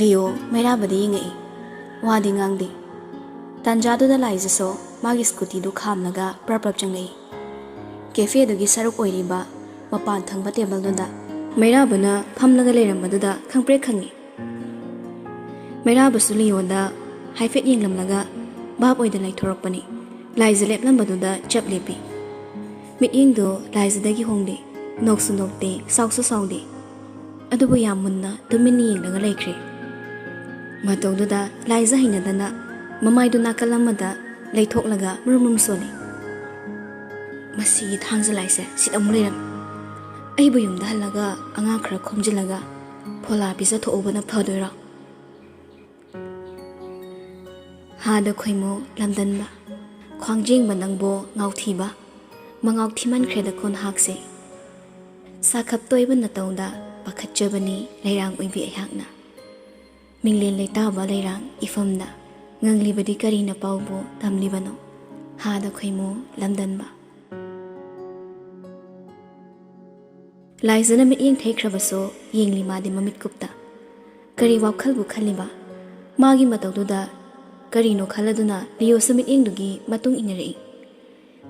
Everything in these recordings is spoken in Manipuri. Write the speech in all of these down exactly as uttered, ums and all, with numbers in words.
ꯂꯤꯌꯣ ꯃꯩꯔꯥꯕꯗ ꯌꯦꯡꯉꯛꯏ꯫ ꯋꯥꯗꯤ ꯉꯥꯡꯗꯦ꯫ ꯇꯥꯟꯖꯥꯗꯨꯗ ꯂꯥꯏꯖꯁꯨ ꯃꯥꯒꯤ ꯁ꯭ꯀꯨꯇꯤꯗꯨ ꯈꯥꯝꯂꯒ ꯄ꯭ꯔꯞ ꯄ꯭ꯔꯞ ꯆꯪꯂꯛꯏ꯫ ꯀꯦꯐꯦꯗꯨꯒꯤ ꯁꯔꯨꯛ ꯑꯣꯏꯔꯤꯕ ꯃꯄꯥꯟ ꯊꯪꯕ ꯇꯦꯕꯜꯗꯨꯗ ꯃꯩꯔꯥꯕꯅ ꯐꯝꯂꯒ ꯂꯩꯔꯝꯕꯗꯨꯗ ꯈꯪꯄ꯭ꯔꯦꯛ ꯈꯪꯉꯤ꯫ ꯃꯩꯔꯥꯕꯁꯨ ꯂꯤꯌꯣꯗ ꯍꯥꯏꯐꯦꯠ ꯌꯦꯡꯂꯝꯂꯒ ꯚꯥꯞ ꯑꯣꯏꯗ ꯂꯩꯊꯣꯔꯛꯄꯅꯤ꯫ ꯂꯥꯏꯖ ꯂꯦꯞꯂꯝꯕꯗꯨꯗ ꯆꯞ ꯂꯦꯞꯄꯤ꯫ ꯃꯤꯠꯌꯦꯡꯗꯨ ꯂꯥꯏꯖꯗꯒꯤ ꯍꯣꯡꯗꯦ꯫ ꯅꯣꯛꯁꯨ ꯅꯣꯛꯇꯦ, ꯁꯥꯎꯁꯨ ꯁꯥꯎꯗꯦ꯫ ꯑꯗꯨꯕꯨ ꯌꯥꯝ ꯃꯨꯟꯅ ꯇꯨꯃꯤꯟꯅ ꯌꯦꯡꯂꯒ ꯂꯩꯈ꯭ꯔꯦ꯫ ꯃꯇꯧꯗꯨꯗ ꯂꯥꯏꯖ ꯍꯩꯅꯗꯅ ꯃꯃꯥꯏꯗꯨ ꯅꯥꯀꯜ ꯑꯃꯗ ꯂꯩꯊꯣꯛꯂꯒ ꯃꯔꯨꯝ ꯃꯔꯨꯝ ꯁꯣꯜꯂꯤ꯫ "ꯃꯁꯤꯒꯤ ꯊꯥꯡꯖ ꯂꯥꯏꯁꯦ ꯁꯤꯗ ꯑꯃꯨꯛ ꯂꯩꯔꯝꯃꯤ꯫ ꯑꯩꯕꯨ ꯌꯨꯝꯗ ꯍꯜꯂꯒ ꯑꯉꯥꯡ ꯈꯔ ꯈꯣꯝꯖꯤꯜꯂꯒ ꯐꯣꯂꯥ ꯄꯤꯖꯊꯣꯛꯎꯕꯅ ꯐꯗꯣꯏꯔꯣ?" ꯍꯥꯗ ꯈꯣꯏꯃꯨ ꯂꯝꯗꯟꯕ꯫ ꯈ꯭ꯋꯥꯡꯖꯦꯡꯕ ꯅꯪꯕꯣ ꯉꯥꯎꯊꯤꯕ꯫ ꯃꯉꯥꯎ ꯊꯤꯃꯟꯈ꯭ꯔꯦꯗ ꯈꯣꯟꯍꯥꯛꯁꯦ꯫ ꯁꯥꯈꯞ ꯇꯣꯏꯕ ꯅꯇꯧꯗ ꯄꯥꯈꯠꯆꯕꯅꯤ ꯂꯩꯔꯥꯡ ꯑꯣꯏꯕꯤ ꯑꯩꯍꯥꯛꯅ꯫ ꯃꯤꯡꯂꯦꯟ ꯂꯩꯇꯥꯕ ꯂꯩꯔꯥꯡ ꯏꯐꯝꯗ ꯉꯪꯂꯤꯕꯗꯤ ꯀꯔꯤꯅ ꯄꯥꯎꯕꯨ ꯇꯝꯂꯤꯕꯅꯣ? ꯍꯥꯗ ꯈꯣꯏꯃꯨ ꯂꯝꯗꯟꯕ꯫ ꯂꯥꯏꯖꯅ ꯃꯤꯠꯌꯦꯡ ꯊꯩꯈ꯭ꯔꯕꯁꯨ ꯌꯦꯡꯂꯤ ꯃꯥꯗꯤ ꯃꯃꯤꯠ ꯀꯨꯞꯇ꯫ ꯀꯔꯤ ꯋꯥꯈꯜꯕꯨ ꯈꯜꯂꯤꯕ? ꯃꯥꯒꯤ ꯃꯇꯧꯗꯨꯗ ꯀꯔꯤꯅꯣ ꯈꯜꯂꯗꯨꯅ ꯂꯤꯌꯣꯁꯨ ꯃꯤꯠꯌꯦꯡꯗꯨꯒꯤ ꯃꯇꯨꯡ ꯏꯟꯅꯔꯛꯏ꯫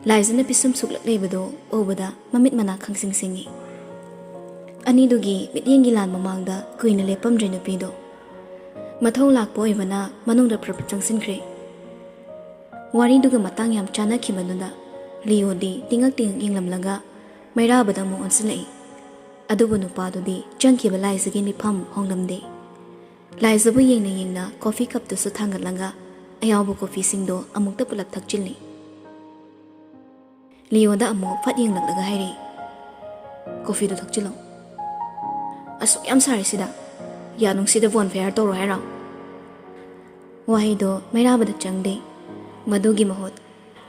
ꯂꯥꯏꯖꯅ ꯄꯤꯁꯨꯝ ꯁꯨꯛꯂꯛ ꯂꯩꯕꯗꯨ ꯎꯕꯗ ꯃꯃꯤꯠ ꯃꯅꯥ ꯈꯪꯁꯤꯡ ꯁꯤꯡꯏ꯫ ꯑꯅꯤꯗꯨꯒꯤ ꯃꯤꯠꯌꯦꯡꯒꯤ ꯂꯥꯟ ꯃꯃꯥꯡꯗ ꯀꯨꯏꯅ ꯂꯦꯞꯄꯝꯗ꯭ꯔꯦ ꯅꯨꯄꯤꯗꯣ꯫ ꯃꯊꯧ ꯂꯥꯛꯄ ꯑꯣꯏꯕꯅ ꯃꯅꯨꯡꯗ ꯄ꯭ꯔꯞ ꯄ꯭ꯔꯞ ꯆꯪꯁꯤꯟꯈ꯭ꯔꯦ꯫ ꯋꯥꯔꯤꯗꯨꯒ ꯃꯇꯥꯡ ꯌꯥꯝ ꯆꯥꯅꯈꯤꯕꯗꯨꯗ ꯂꯤꯌꯣꯗꯤ ꯇꯤꯡꯉꯛ ꯇꯤꯡꯉꯛ ꯌꯦꯡꯂꯝꯂꯒ ꯃꯩꯔꯥꯕꯗ ꯑꯃꯨꯛ ꯑꯣꯟꯁꯤꯜꯂꯛꯏ꯫ ꯑꯗꯨꯕꯨ ꯅꯨꯄꯥꯗꯨꯗꯤ ꯆꯪꯈꯤꯕ ꯂꯥꯏꯖꯒꯤ ꯃꯤꯐꯝ ꯍꯣꯡꯂꯝꯗꯦ꯫ ꯂꯥꯏꯖꯕꯨ ꯌꯦꯡꯅ ꯌꯦꯡꯅ ꯀꯣꯐꯤ ꯀꯞꯇꯨꯁꯨ ꯊꯥꯡꯒꯠꯂꯒ ꯑꯌꯥꯎꯕ ꯀꯣꯐꯤꯁꯤꯡꯗꯣ ꯑꯃꯨꯛꯇ ꯄꯨꯂꯞ ꯊꯛꯆꯤꯜꯂꯤ꯫ ꯂꯤꯌꯣꯗ ꯑꯃꯨꯛ ꯐꯠ ꯌꯦꯡꯂꯛꯂꯒ ꯍꯥꯏꯔꯛꯏ, "ꯀꯣꯐꯤꯗꯣ ꯊꯛꯆꯤꯜꯂꯣ꯫ ꯑꯁꯨꯛ ꯌꯥꯝ ꯁꯥꯔꯤꯁꯤꯗ ꯌꯥꯅꯨꯡꯁꯤꯗ ꯕꯣꯟ ꯐꯌꯥꯔ ꯇꯧꯔꯣ ꯍꯥꯏꯔꯣ?" ꯋꯥꯍꯩꯗꯣ ꯃꯩꯔꯥꯕꯗ ꯆꯪꯗꯦ꯫ ꯃꯗꯨꯒꯤ ꯃꯍꯨꯠ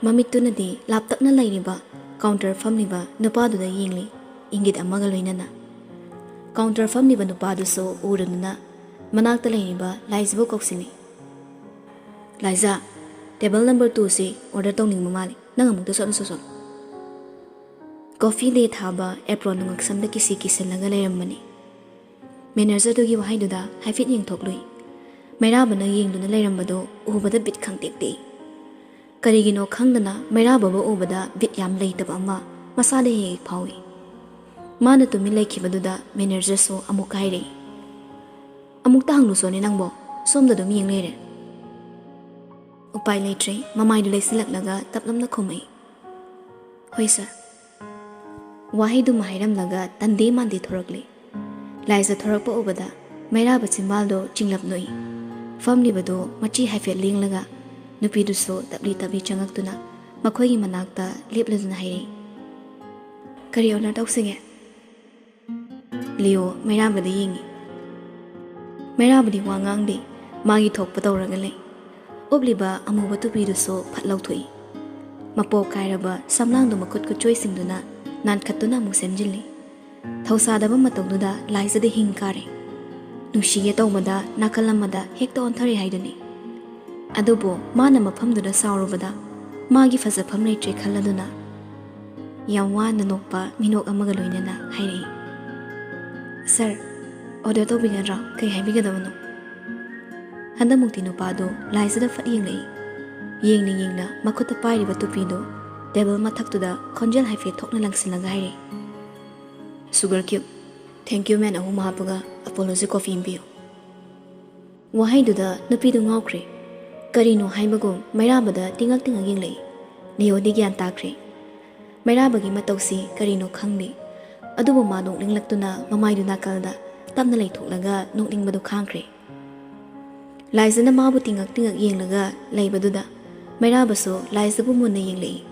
ꯃꯃꯤꯠꯇꯨꯅꯗꯤ ꯂꯥꯞꯇꯛꯅ ꯂꯩꯔꯤꯕ ꯀꯥꯎꯟꯇꯔ ꯐꯝꯂꯤꯕ ꯅꯨꯄꯥꯗꯨꯗ ꯌꯦꯡꯂꯤ, ꯏꯪꯒꯤꯠ ꯑꯃꯒ ꯂꯣꯏꯅꯅ꯫ ꯀꯥꯎꯟꯇꯔ ꯐꯝꯂꯤꯕ ꯅꯨꯄꯥꯗꯨꯁꯨ ꯎꯔꯗꯨꯅ ꯃꯅꯥꯛꯇ ꯂꯩꯔꯤꯕ ꯂꯥꯏꯖꯕꯨ ꯀꯧꯁꯤꯜꯂꯤ꯫ "ꯂꯥꯏꯖꯥ, ꯇꯦꯕꯜ ꯅꯝꯕꯔ ꯇꯨꯁꯤ ꯑꯣꯔꯗꯔ ꯇꯧꯅꯤꯡꯕ ꯃꯥꯜꯂꯤ꯫ ꯅꯪ ꯑꯃꯨꯛꯇ ꯆꯠꯂꯨꯁꯣ, ꯆꯠꯂꯣ꯫" ꯀꯣꯐꯤ ꯗꯦ ꯊꯥꯕ ꯑꯦꯄ꯭ꯔꯣꯟꯗꯨ ꯉꯛꯁꯝꯗ ꯀꯤꯁꯤ ꯀꯤꯁꯤꯜꯂꯒ ꯂꯩꯔꯝꯕꯅꯤ꯫ ꯃꯦꯅꯦꯖꯔꯗꯨꯒꯤ ꯋꯥꯍꯩꯗꯨꯗ ꯍꯥꯏꯐꯦꯠ ꯌꯦꯡꯊꯣꯛꯂꯨꯏ꯫ ꯃꯩꯔꯥꯕꯅ ꯌꯦꯡꯗꯨꯅ ꯂꯩꯔꯝꯕꯗꯨ ꯎꯕꯗ ꯕꯤꯠ ꯈꯪꯇꯦꯛ ꯇꯦꯛꯏ꯫ ꯀꯔꯤꯒꯤꯅꯣ ꯈꯪꯗꯅ ꯃꯩꯔꯥꯕꯕꯨ ꯎꯕꯗ ꯕꯤꯠ ꯌꯥꯝ ꯂꯩꯇꯕ ꯑꯃ ꯃꯁꯥꯗ ꯍꯦꯛ ꯍꯦꯛ ꯐꯥꯎꯏ꯫ ꯃꯥꯅ ꯇꯨꯃꯤꯟ ꯂꯩꯈꯤꯕꯗꯨꯗ ꯃꯦꯅꯦꯖꯔꯁꯨ ꯑꯃꯨꯛꯀ ꯍꯥꯏꯔꯛꯏ, "ꯑꯃꯨꯛꯇ ꯍꯪꯂꯨꯆꯣꯅꯦ ꯅꯪꯕꯣ, ꯁꯣꯝꯗ ꯑꯗꯨꯝ ꯌꯦꯡ ꯂꯩꯔꯦ?" ꯎꯄꯥꯏ ꯂꯩꯇ꯭ꯔꯦ, ꯃꯃꯥꯏꯗꯨ ꯂꯩꯁꯤꯜꯂꯛꯂꯒ ꯇꯞꯂꯞꯅ ꯈꯨꯝꯃꯛꯏ, "ꯍꯣꯏ ꯁꯥꯔ"꯫ ꯋꯥꯍꯩꯗꯨꯃ ꯍꯥꯏꯔꯝꯂꯒ ꯇꯟꯗꯦ ꯃꯥꯟꯗꯦ ꯊꯣꯔꯛꯂꯦ꯫ ꯂꯥꯏꯖ ꯊꯣꯔꯛꯄ ꯎꯕꯗ ꯃꯩꯔꯥꯕ ꯆꯤꯝꯕꯥꯜꯗꯣ ꯆꯤꯡꯂꯞ ꯅꯣꯛꯏ꯫ ꯐꯝꯂꯤꯕꯗꯨ ꯃꯆꯤ ꯍꯥꯏꯐꯦꯠ ꯂꯦꯡꯂꯒ ꯅꯨꯄꯤꯗꯨꯁꯨ ꯇꯞꯂꯤ ꯇꯞꯂꯤ ꯆꯪꯉꯛꯇꯨꯅ ꯃꯈꯣꯏꯒꯤ ꯃꯅꯥꯛꯇ ꯂꯦꯞꯂꯗꯨꯅ ꯍꯥꯏꯔꯛꯏ, "ꯀꯔꯤ ꯑꯣꯔꯗꯔ ꯇꯧꯁꯤꯒꯦ?" ꯂꯤꯌꯣ ꯃꯩꯔꯥꯕꯗ ꯌꯦꯡꯉꯤ꯫ ꯃꯩꯔꯥꯕꯗꯤ ꯋꯥ ꯉꯥꯡꯗꯦ, ꯃꯥꯒꯤ ꯊꯣꯛꯄ ꯇꯧꯔꯒ ꯂꯩ꯫ ꯎꯞꯂꯤꯕ ꯑꯃꯨꯕ ꯇꯨꯄꯤꯗꯨꯁꯨ ꯐꯠ ꯂꯧꯊꯣꯛꯏ꯫ ꯃꯄꯣꯞ ꯀꯥꯏꯔꯕ ꯁꯝꯂꯥꯡꯗꯨ ꯃꯈꯨꯠ ꯈꯨꯠꯆꯣꯏꯁꯤꯡꯗꯨꯅ ꯅꯥꯟꯈꯠꯇꯨꯅ ꯑꯃꯨꯛ ꯁꯦꯝꯖꯤꯜꯂꯤ꯫ ꯊꯧꯁꯥꯗꯕ ꯃꯇꯧꯗꯨꯗ ꯂꯥꯏꯖꯗ ꯍꯤꯡ ꯀꯥꯔꯦ꯫ ꯅꯨꯡꯁꯤꯒꯦ ꯇꯧꯕꯗ ꯅꯥꯀꯜ ꯑꯃꯗ ꯍꯦꯛꯇ ꯑꯣꯟꯊꯔꯦ ꯍꯥꯏꯗꯨꯅꯤ꯫ ꯑꯗꯨꯕꯨ ꯃꯥꯅ ꯃꯐꯝꯗꯨꯗ ꯁꯥꯎꯔꯨꯕꯗ ꯃꯥꯒꯤ ꯐꯖꯐꯝ ꯂꯩꯇ꯭ꯔꯦ ꯈꯜꯂꯗꯨꯅ ꯌꯥꯝ ꯋꯥꯅ ꯅꯣꯛꯄ ꯃꯤꯅꯣꯛ ꯑꯃꯒ ꯂꯣꯏꯅꯅ ꯍꯥꯏꯔꯛꯏ, "ꯁꯥꯔ, ꯑꯣꯔꯗꯔ ꯇꯧꯕꯤꯒꯗ꯭ꯔꯥ? ꯀꯩ ꯍꯥꯏꯕꯤꯒꯗꯕꯅꯣ?" ꯍꯟꯗꯛꯃꯨꯛꯇꯤ ꯅꯨꯄꯥꯗꯨ ꯂꯥꯏꯖꯗ ꯐꯠ ꯌꯦꯡꯂꯛꯏ꯫ ꯌꯦꯡꯅ ꯌꯦꯡꯅ ꯃꯈꯨꯠꯇ ꯄꯥꯏꯔꯤꯕ ꯇꯨꯄꯤꯗꯨ ꯇꯦꯕꯜ ꯃꯊꯛꯇꯨꯗ ꯈꯣꯟꯖꯦꯜ ꯍꯥꯏꯐꯦꯠ ꯊꯣꯛꯅ ꯂꯪꯁꯤꯜꯂꯒ ꯍꯥꯏꯔꯛꯏ, "ꯁꯨꯒꯔ ꯀ꯭ꯌꯨꯕ, ꯊꯦꯡꯀ꯭ꯌꯨ ꯃꯦꯟ ꯑꯍꯨꯝ ꯍꯥꯞꯄꯒ ꯑꯄꯣꯂꯣꯖꯤ ꯀꯣꯐꯤ ꯑꯃ ꯄꯤꯌꯨ"꯫ ꯋꯥꯍꯩꯗꯨꯗ ꯅꯨꯄꯤꯗꯨ ꯉꯥꯎꯈ꯭ꯔꯦ꯫ ꯀꯔꯤꯅꯣ ꯍꯥꯏꯕꯒꯨꯝ ꯃꯩꯔꯥꯕꯗ ꯇꯤꯡꯉꯛ ꯇꯤꯡꯉꯛ ꯌꯦꯡꯂꯛꯏ꯫ ꯂꯤꯌꯣꯗꯤ ꯒ꯭ꯌꯥꯟ ꯇꯥꯈ꯭ꯔꯦ꯫ ꯃꯩꯔꯥꯕꯒꯤ ꯃꯇꯧꯁꯤ ꯀꯔꯤꯅꯣ ꯈꯪꯗꯦ꯫ ꯑꯗꯨꯕꯨ ꯃꯥ ꯅꯣꯛꯅꯤꯡꯂꯛꯇꯨꯅ ꯃꯃꯥꯏꯗꯨ ꯅꯥꯀꯜꯗ ꯇꯞꯅ ꯂꯩꯊꯣꯛꯂꯒ ꯅꯣꯛꯅꯤꯡꯕꯗꯨ ꯈꯥꯡꯈ꯭ꯔꯦ꯫ ꯂꯥꯏꯖꯅ ꯃꯥꯕꯨ ꯇꯤꯡꯉꯛ ꯇꯤꯡꯉꯛ ꯌꯦꯡꯂꯒ ꯂꯩꯕꯗꯨꯗ ꯃꯩꯔꯥꯕꯁꯨ ꯂꯥꯏꯖꯕꯨ ꯃꯨꯟꯅ ꯌꯦꯡꯂꯛꯏ꯫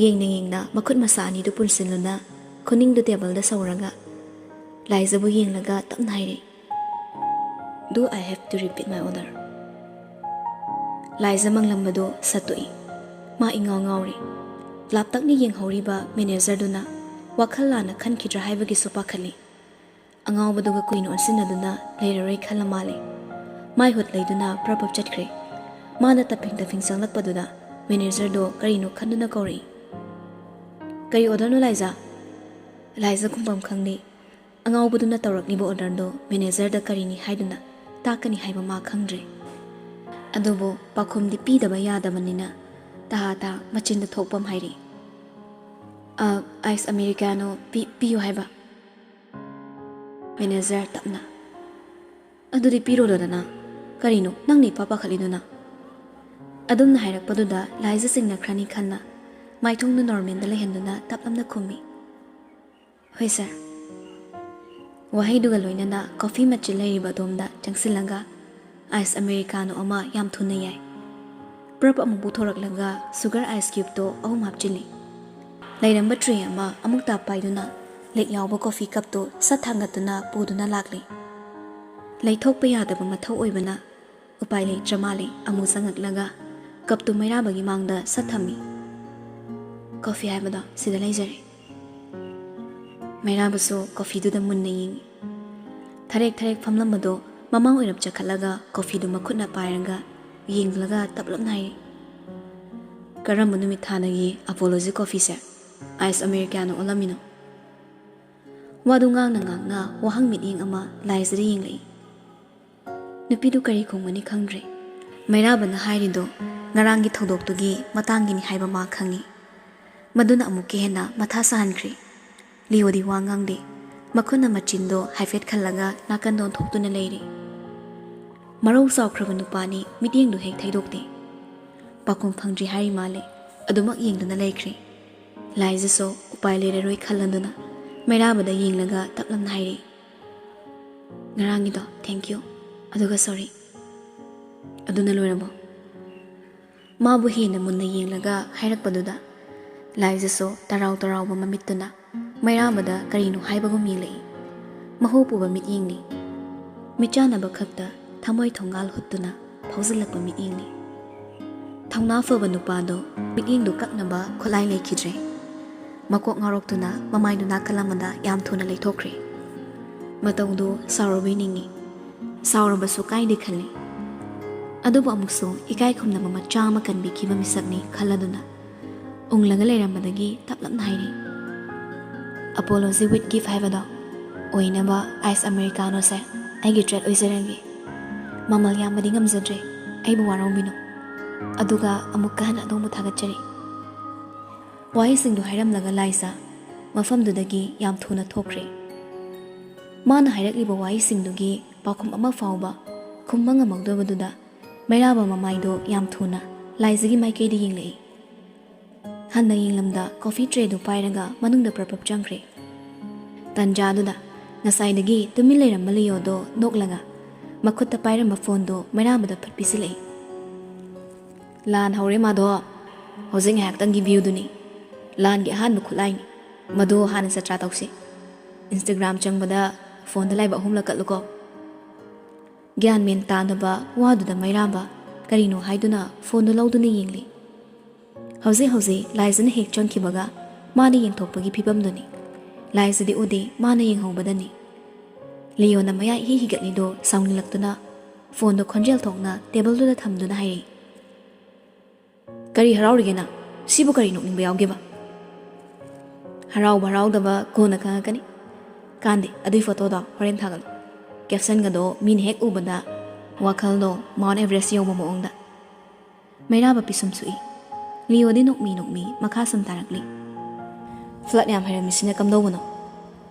ꯌꯦꯡꯅ ꯌꯦꯡꯅ ꯃꯈꯨꯠ ꯃꯁꯥ ꯑꯅꯤꯗꯨ ꯄꯨꯟꯁꯤꯜꯂꯨꯅ ꯈꯨꯅꯤꯡꯗꯨ ꯇꯦꯕꯜꯗ ꯁꯧꯔꯒ ꯂꯥꯏꯖꯕꯨ ꯌꯦꯡꯂꯒ ꯇꯞꯅ ꯍꯥꯏꯔꯛꯏ, "Do I have to repeat my order?" ꯂꯥꯏꯖ ꯃꯪꯂꯝꯕꯗꯨ ꯁꯠꯇꯣꯛꯏ꯫ ꯃꯥ ꯏꯉꯥꯎ ꯉꯥꯎꯔꯤ꯫ ꯂꯥꯞꯇꯛꯅ ꯌꯦꯡꯍꯧꯔꯤꯕ ꯃꯦꯅꯦꯖꯔꯗꯨꯅ ꯋꯥꯈꯜ ꯂꯥꯟꯅ ꯈꯟꯈꯤꯗ꯭ꯔꯥ ꯍꯥꯏꯕꯒꯤꯁꯨ ꯄꯥꯈꯠꯂꯤ꯫ ꯑꯉꯥꯎꯕꯗꯨꯒ ꯀꯨꯏꯅ ꯑꯣꯟꯁꯤꯟꯅꯗꯨꯅ ꯂꯩꯔꯔꯣꯏ ꯈꯜꯂ ꯃꯥꯜꯂꯦ꯫ ꯃꯥꯏ ꯍꯨꯠ ꯂꯩꯗꯨꯅ ꯄ꯭ꯔꯞ ꯄ꯭ꯔꯞ ꯆꯠꯈ꯭ꯔꯦ꯫ ꯃꯥꯅ ꯇꯞꯐꯤꯡ ꯇꯞꯐꯤꯡ ꯆꯪꯂꯛꯄꯗꯨꯗ ꯃꯦꯅꯦꯖꯔꯗꯣ ꯀꯔꯤꯅꯣ ꯈꯟꯗꯨꯅ ꯀꯧꯔꯛꯏ, "ꯀꯔꯤ ꯑꯣꯔꯗꯔꯅꯣ ꯂꯥꯏꯖ?" ꯂꯥꯏꯖ ꯈꯨꯝꯐꯝ ꯈꯪꯗꯦ꯫ ꯑꯉꯥꯎꯕꯗꯨꯅ ꯇꯧꯔꯛꯂꯤꯕ orderꯗꯣ managerꯗ ꯀꯔꯤꯅꯤ ꯍꯥꯏꯗꯨꯅ ꯇꯥꯛꯀꯅꯤ ꯍꯥꯏꯕ ꯃꯥ ꯈꯪꯗ꯭ꯔꯦ꯫ ꯑꯗꯨꯕꯨ ꯄꯥꯎꯈꯨꯝꯗꯤ ꯄꯤꯗꯕ ꯌꯥꯗꯕꯅꯤꯅ ꯇꯍꯥ ꯇꯍꯥ ꯃꯆꯤꯟꯗ ꯊꯣꯛꯄ ꯑꯃ ꯍꯥꯏꯔꯤ꯫ "ꯑ, ice Americano ꯄꯤ-, ꯄꯤꯌꯨ ꯍꯥꯏꯕ?" Manager ꯇꯞꯅ, "ꯑꯗꯨꯗꯤ ꯄꯤꯔꯨꯔꯣꯗꯅ꯫ ꯀꯔꯤꯅꯣ ꯅꯪꯅ ꯏꯄꯥ ꯄꯥꯈꯠꯂꯤꯗꯨꯅ?" ꯑꯗꯨꯝꯅ ꯍꯥꯏꯔꯛꯄꯗꯨꯗ ꯂꯥꯏꯖ ꯆꯤꯡꯅꯈ꯭ꯔꯅꯤ ꯈꯟꯅ ꯃꯥꯏꯊꯣꯡꯗꯨ normalꯗ ꯂꯩꯍꯟꯗꯨꯅ ꯇꯞꯂꯞꯅ ꯈꯨꯝꯃꯤ, "ꯍꯣꯏ sir꯫" ꯋꯥꯍꯩꯗꯨꯒ ꯂꯣꯏꯅꯅ coffee machine ꯂꯩꯔꯤꯕ ꯑꯗꯣꯝꯗ ꯆꯪꯁꯤꯜꯂꯒ ice Americano ꯑꯃ ꯌꯥꯝ ꯊꯨꯅ ꯌꯥꯏ꯫ ꯄ꯭ꯔꯞ ꯑꯃꯨꯛ ꯄꯨꯊꯣꯔꯛꯂꯒ sugar ice cubeꯇꯣ ꯑꯍꯨꯝ ꯍꯥꯞꯆꯤꯜꯂꯤ꯫ ꯂꯩꯔꯝꯕ tray ꯑꯃ ꯑꯃꯨꯛ ꯇꯥ ꯄꯥꯏꯗꯨꯅ ꯂꯤꯛ ꯌꯥꯎꯕ coffee cupꯇꯣ ꯁꯠ ꯊꯥꯡꯒꯠꯇꯨꯅ ꯄꯨꯗꯨꯅ ꯂꯥꯛꯂꯤ꯫ ꯂꯩꯊꯣꯛꯄ ꯌꯥꯗꯕ ꯃꯊꯧ ꯑꯣꯏꯕꯅ ꯎꯄꯥꯏ ꯂꯩꯇ꯭ꯔ ꯃꯥꯜꯂꯦ ꯑꯃꯨꯛ ꯆꯪꯉꯛꯂꯒ cupꯇꯨ ꯃꯩꯔꯥꯕꯒꯤ ꯃꯥꯡꯗ ꯁꯠ ꯊꯝꯃꯤ꯫ "Coffee ꯍꯥꯏꯕꯗꯣ ꯁꯤꯗ ꯂꯩꯖꯔꯦ꯫" ꯃꯩꯔꯥꯕꯁꯨ coffeeꯗꯨꯗ ꯃꯨꯟꯅ ꯌꯦꯡꯉꯤ꯫ ꯊꯔꯦꯛ ꯊꯔꯦꯛ ꯐꯝꯂꯝꯕꯗꯣ ꯃꯃꯥꯡ ꯑꯣꯏꯔꯞ ꯆꯈꯠꯂꯒ coffeeꯗꯨ ꯃꯈꯨꯠꯅ ꯄꯥꯏꯔꯒ ꯌꯦꯡꯂꯒ ꯇꯞꯂꯞꯅ ꯍꯥꯏꯔꯤ, "ꯀꯔꯝꯕ ꯅꯨꯃꯤꯠ ꯊꯥꯗꯒꯤ Apology Coffeeꯁꯦ ice Americano ꯑꯣꯜꯂꯝꯃꯤꯅꯣ?" ꯋꯥꯗꯨ ꯉꯥꯡꯅ ꯉꯥꯡꯅ ꯋꯥꯍꯪ ꯃꯤꯠꯌꯦꯡ ꯑꯃ ꯂꯥꯏꯖꯗ ꯌꯦꯡꯂꯛꯏ꯫ ꯅꯨꯄꯤꯗꯨ ꯀꯔꯤ ꯈꯨꯝꯒꯅꯤ ꯈꯪꯗ꯭ꯔꯦ꯫ ꯃꯩꯔꯥꯕꯅ ꯍꯥꯏꯔꯤꯗꯣ ꯉꯔꯥꯡꯒꯤ ꯊꯧꯗꯣꯛꯇꯨꯒꯤ ꯃꯇꯥꯡꯒꯤꯅꯤ ꯍꯥꯏꯕ ꯃꯥ ꯈꯪꯏ꯫ ꯃꯗꯨꯅ ꯑꯃꯨꯛꯀ ꯍꯦꯟꯅ ꯃꯊꯥ ꯁꯥꯍꯟꯈ꯭ꯔꯦ꯫ ꯂꯤꯑꯣꯗꯤ ꯋꯥ ꯉꯥꯡꯗꯦ꯫ ꯃꯈꯨꯠꯅ ꯃꯆꯤꯟꯗꯣ ꯍꯥꯏꯐꯦꯠ ꯈꯜꯂꯒ ꯅꯥꯀꯟꯗ ꯑꯣꯟꯊꯣꯛꯇꯨꯅ ꯂꯩꯔꯦ꯫ ꯃꯔꯧ ꯆꯥꯎꯈ꯭ꯔꯕ ꯅꯨꯄꯥꯅꯤ, ꯃꯤꯠꯌꯦꯡꯗꯨ ꯍꯦꯛ ꯊꯩꯗꯣꯛꯇꯦ꯫ ꯄꯥꯎꯈꯨꯝ ꯐꯪꯗ꯭ꯔꯤ ꯍꯥꯏꯔꯤ ꯃꯥꯜꯂꯦ꯫ ꯑꯗꯨꯃꯛ ꯌꯦꯡꯗꯨꯅ ꯂꯩꯈ꯭ꯔꯦ꯫ ꯂꯥꯏꯖꯁꯨ ꯎꯄꯥꯏ ꯂꯩꯔꯔꯣꯏ ꯈꯜꯂꯗꯨꯅ ꯃꯩꯔꯥꯕꯗ ꯌꯦꯡꯂꯒ ꯇꯞꯂꯝꯅ ꯍꯥꯏꯔꯛꯏ, "ꯉꯔꯥꯡꯒꯤꯗꯣ thank you, ꯑꯗꯨꯒ sorry꯫" "ꯑꯗꯨꯅ ꯂꯣꯏꯔꯕꯣ?" ꯃꯥꯕꯨ ꯍꯦꯟꯅ ꯃꯨꯟꯅ ꯌꯦꯡꯂꯒ ꯍꯥꯏꯔꯛꯄꯗꯨꯗ ꯂꯥꯏꯖꯁꯨ ꯇꯔꯥꯎ ꯇꯔꯥꯎꯕ ꯃꯃꯤꯠꯇꯨꯅ ꯃꯩꯔꯥꯕꯗ ꯀꯔꯤꯅꯣ ꯍꯥꯏꯕꯒꯨꯝ ꯌꯦꯡꯂꯛꯏ꯫ ꯃꯍꯨ ꯄꯨꯕ ꯃꯤꯠꯌꯦꯡꯅꯤ꯫ ꯃꯤꯠꯆꯥꯟꯅꯕ ꯈꯛꯇ ꯊꯃꯣꯏ ꯊꯣꯡꯒꯥꯜ ꯍꯨꯠꯇꯨꯅ ꯐꯥꯎꯖꯤꯜꯂꯛꯄ ꯃꯤꯠꯌꯦꯡꯅꯤ꯫ ꯊꯧꯅꯥ ꯐꯕ ꯅꯨꯄꯥꯗꯣ ꯃꯤꯠꯌꯦꯡꯗꯨ ꯀꯛꯅꯕ ꯈꯨꯠꯂꯥꯏ ꯂꯩꯈꯤꯗ꯭ꯔꯦ꯫ ꯃꯀꯣꯛ ꯉꯥꯎꯔꯣꯛꯇꯨꯅ ꯃꯃꯥꯏꯗꯨ ꯅꯥꯀꯜ ꯑꯃꯗ ꯌꯥꯝ ꯊꯨꯅ ꯂꯩꯊꯣꯛꯈ꯭ꯔꯦ꯫ ꯃꯇꯧꯗꯨ ꯁꯥꯎꯔꯨꯕꯩ ꯅꯤꯡꯏ꯫ ꯁꯥꯎꯔꯕꯁꯨ ꯀꯥꯏꯗꯦ ꯈꯜꯂꯤ꯫ ꯑꯗꯨꯕꯨ ꯑꯃꯨꯛꯁꯨ ꯏꯀꯥꯏ ꯈꯨꯝꯅꯕ ꯃꯆꯥ ꯑꯃ ꯀꯟꯕꯤꯈꯤꯕ ꯃꯤꯁꯛꯅꯤ ꯈꯜꯂꯗꯨꯅ ꯎꯪꯂꯒ ꯂꯩꯔꯝꯕꯗꯒꯤ ꯇꯞꯂꯞꯅ ꯍꯥꯏꯔꯤ, "Apology with gift ꯍꯥꯏꯕꯗꯣ?" ꯑꯣꯏꯅꯕ ꯑꯥꯏꯁ ꯑꯃꯦꯔꯤꯀꯥꯅꯣꯁꯦ ꯑꯩꯒꯤ ꯇ꯭ꯔꯤꯠ ꯑꯣꯏꯖꯔꯒꯦ꯫ ꯃꯃꯜ ꯌꯥꯝꯕꯗꯤ ꯉꯝꯖꯗ꯭ꯔꯦ, ꯑꯩꯕꯨ ꯋꯥꯔꯧꯕꯤꯅꯨ꯫ ꯑꯗꯨꯒ ꯑꯃꯨꯛꯀ ꯍꯟꯅ ꯑꯗꯣꯝꯕꯨ ꯊꯥꯒꯠꯆꯔꯤ꯫ ꯋꯥꯍꯩꯁꯤꯡꯗꯨ ꯍꯥꯏꯔꯝꯂꯒ ꯂꯥꯏꯖ ꯃꯐꯝꯗꯨꯗꯒꯤ ꯌꯥꯝ ꯊꯨꯅ ꯊꯣꯛꯈ꯭ꯔꯦ꯫ ꯃꯥꯅ ꯍꯥꯏꯔꯛꯂꯤꯕ ꯋꯥꯍꯩꯁꯤꯡꯗꯨꯒꯤ ꯄꯥꯎꯈꯨꯝ ꯑꯃ ꯐꯥꯎꯕ ꯈꯨꯝꯕ ꯉꯝꯍꯧꯗꯕꯗꯨꯗ ꯃꯩꯔꯥꯕ ꯃꯃꯥꯏꯗꯣ ꯌꯥꯝ ꯊꯨꯅ ꯂꯥꯏꯖꯒꯤ ꯃꯥꯏꯀꯩꯗ ꯌꯦꯡꯂꯛꯏ꯫ ꯍꯟꯅ ꯌꯦꯡꯂꯝꯗ ꯀꯣꯐꯤ ꯇ꯭ꯔꯦꯗꯨ ꯄꯥꯏꯔꯒ ꯃꯅꯨꯡꯗ ꯄ꯭ꯔꯞ ꯄ꯭ꯔꯞ ꯆꯪꯈ꯭ꯔꯦ꯫ ꯇꯥꯟꯖꯥꯗꯨꯗ ꯉꯁꯥꯏꯗꯒꯤ ꯇꯨꯃꯤꯟ ꯂꯩꯔꯝꯕ ꯂꯤꯌꯣꯗꯣ ꯅꯣꯛꯂꯒ ꯃꯈꯨꯠꯇ ꯄꯥꯏꯔꯝꯕ ꯐꯣꯟꯗꯣ ꯃꯩꯔꯥꯕꯗ ꯐꯠ ꯄꯤꯁꯤꯜꯂꯛꯏ꯫ "ꯂꯥꯟ ꯍꯧꯔꯦ ꯃꯥꯙꯣ, ꯍꯧꯖꯤꯛ ꯉꯥꯏꯍꯥꯛꯇꯪꯒꯤ ꯚ꯭ꯌꯨꯗꯨꯅꯤ꯫ ꯂꯥꯟꯒꯤ ꯑꯍꯥꯟꯕ ꯈꯨꯠꯂꯥꯏꯅꯤ꯫ ꯃꯗꯨ ꯍꯥꯟꯅ ꯖꯇ꯭ꯔꯥ ꯇꯧꯁꯤ꯫ ꯏꯟꯁꯇꯥꯒ꯭ꯔꯥꯝ ꯆꯪꯕꯗ ꯐꯣꯟꯗ ꯂꯥꯏꯕꯛ ꯑꯍꯨꯝꯂꯛ ꯀꯠꯂꯨꯀꯣ꯫" ꯒ꯭ꯌꯥꯟ ꯃꯦꯟ ꯇꯥꯗꯕ ꯋꯥꯗꯨꯗ ꯃꯩꯔꯥꯕ ꯀꯔꯤꯅꯣ ꯍꯥꯏꯗꯨꯅ ꯐꯣꯟꯗꯨ ꯂꯧꯗꯨꯅ ꯌꯦꯡꯂꯤ꯫ ꯍꯧꯖꯤꯛ ꯍꯧꯖꯤꯛ ꯂꯥꯏꯖꯅ ꯍꯦꯛ ꯆꯪꯈꯤꯕꯒ ꯃꯥꯅ ꯌꯦꯡꯊꯣꯛꯄꯒꯤ ꯐꯤꯕꯝꯗꯨꯅꯤ꯫ ꯂꯥꯏꯖꯗꯤ ꯎꯗꯦ, ꯃꯥꯅ ꯌꯦꯡꯍꯧꯕꯗꯅꯤ꯫ ꯂꯤꯌꯣꯅ ꯃꯌꯥ ꯏꯍꯤ ꯍꯤꯒꯠꯂꯤꯗꯣ ꯁꯥꯎꯅꯤꯡꯂꯛꯇꯨꯅ ꯐꯣꯟꯗꯣ ꯈꯣꯟꯖꯦꯜ ꯊꯣꯛꯅ ꯇꯦꯕꯜꯗꯨꯗ ꯊꯝꯗꯨꯅ ꯍꯥꯏꯔꯛꯏ꯫ "ꯀꯔꯤ ꯍꯔꯥꯎꯔꯤꯒꯦ ꯅꯪ? ꯁꯤꯕꯨ ꯀꯔꯤ ꯅꯣꯛꯅꯤꯡꯕ ꯌꯥꯎꯒꯦꯕ?" "ꯍꯔꯥꯎꯕ ꯍꯔꯥꯎꯗꯕ ꯀꯣꯟꯅ ꯈꯪꯉꯛꯀꯅꯤ꯫ ꯀꯥꯟꯗꯦ, ꯑꯗꯨꯏ ꯐꯣꯇꯣꯗꯣ ꯍꯣꯔꯦꯟ ꯊꯥꯒꯠꯂꯨ꯫ ꯀꯦꯞꯁꯟꯒꯗꯣ ꯃꯤꯅ ꯍꯦꯛ ꯎꯕꯗ ꯋꯥꯈꯜꯗꯣ ꯃꯥꯎꯟ ꯑꯦꯚꯔꯦꯁ ꯌꯧꯕ ꯃꯑꯣꯡꯗ꯫" ꯃꯩꯔꯥꯕ ꯄꯤꯁꯨꯝ ꯁꯨꯛꯏ꯫ ꯂꯤꯌꯣꯗꯤ ꯅꯣꯛꯃꯤ ꯅꯣꯛꯃꯤ ꯃꯈꯥ ꯁꯨꯝ ꯇꯥꯔꯛꯂꯤ꯫ "ꯐ꯭ꯂꯠ ꯌꯥꯝ ꯍꯩꯔꯝꯃꯤꯁꯤꯅ ꯀꯝꯗꯧꯕꯅꯣ?"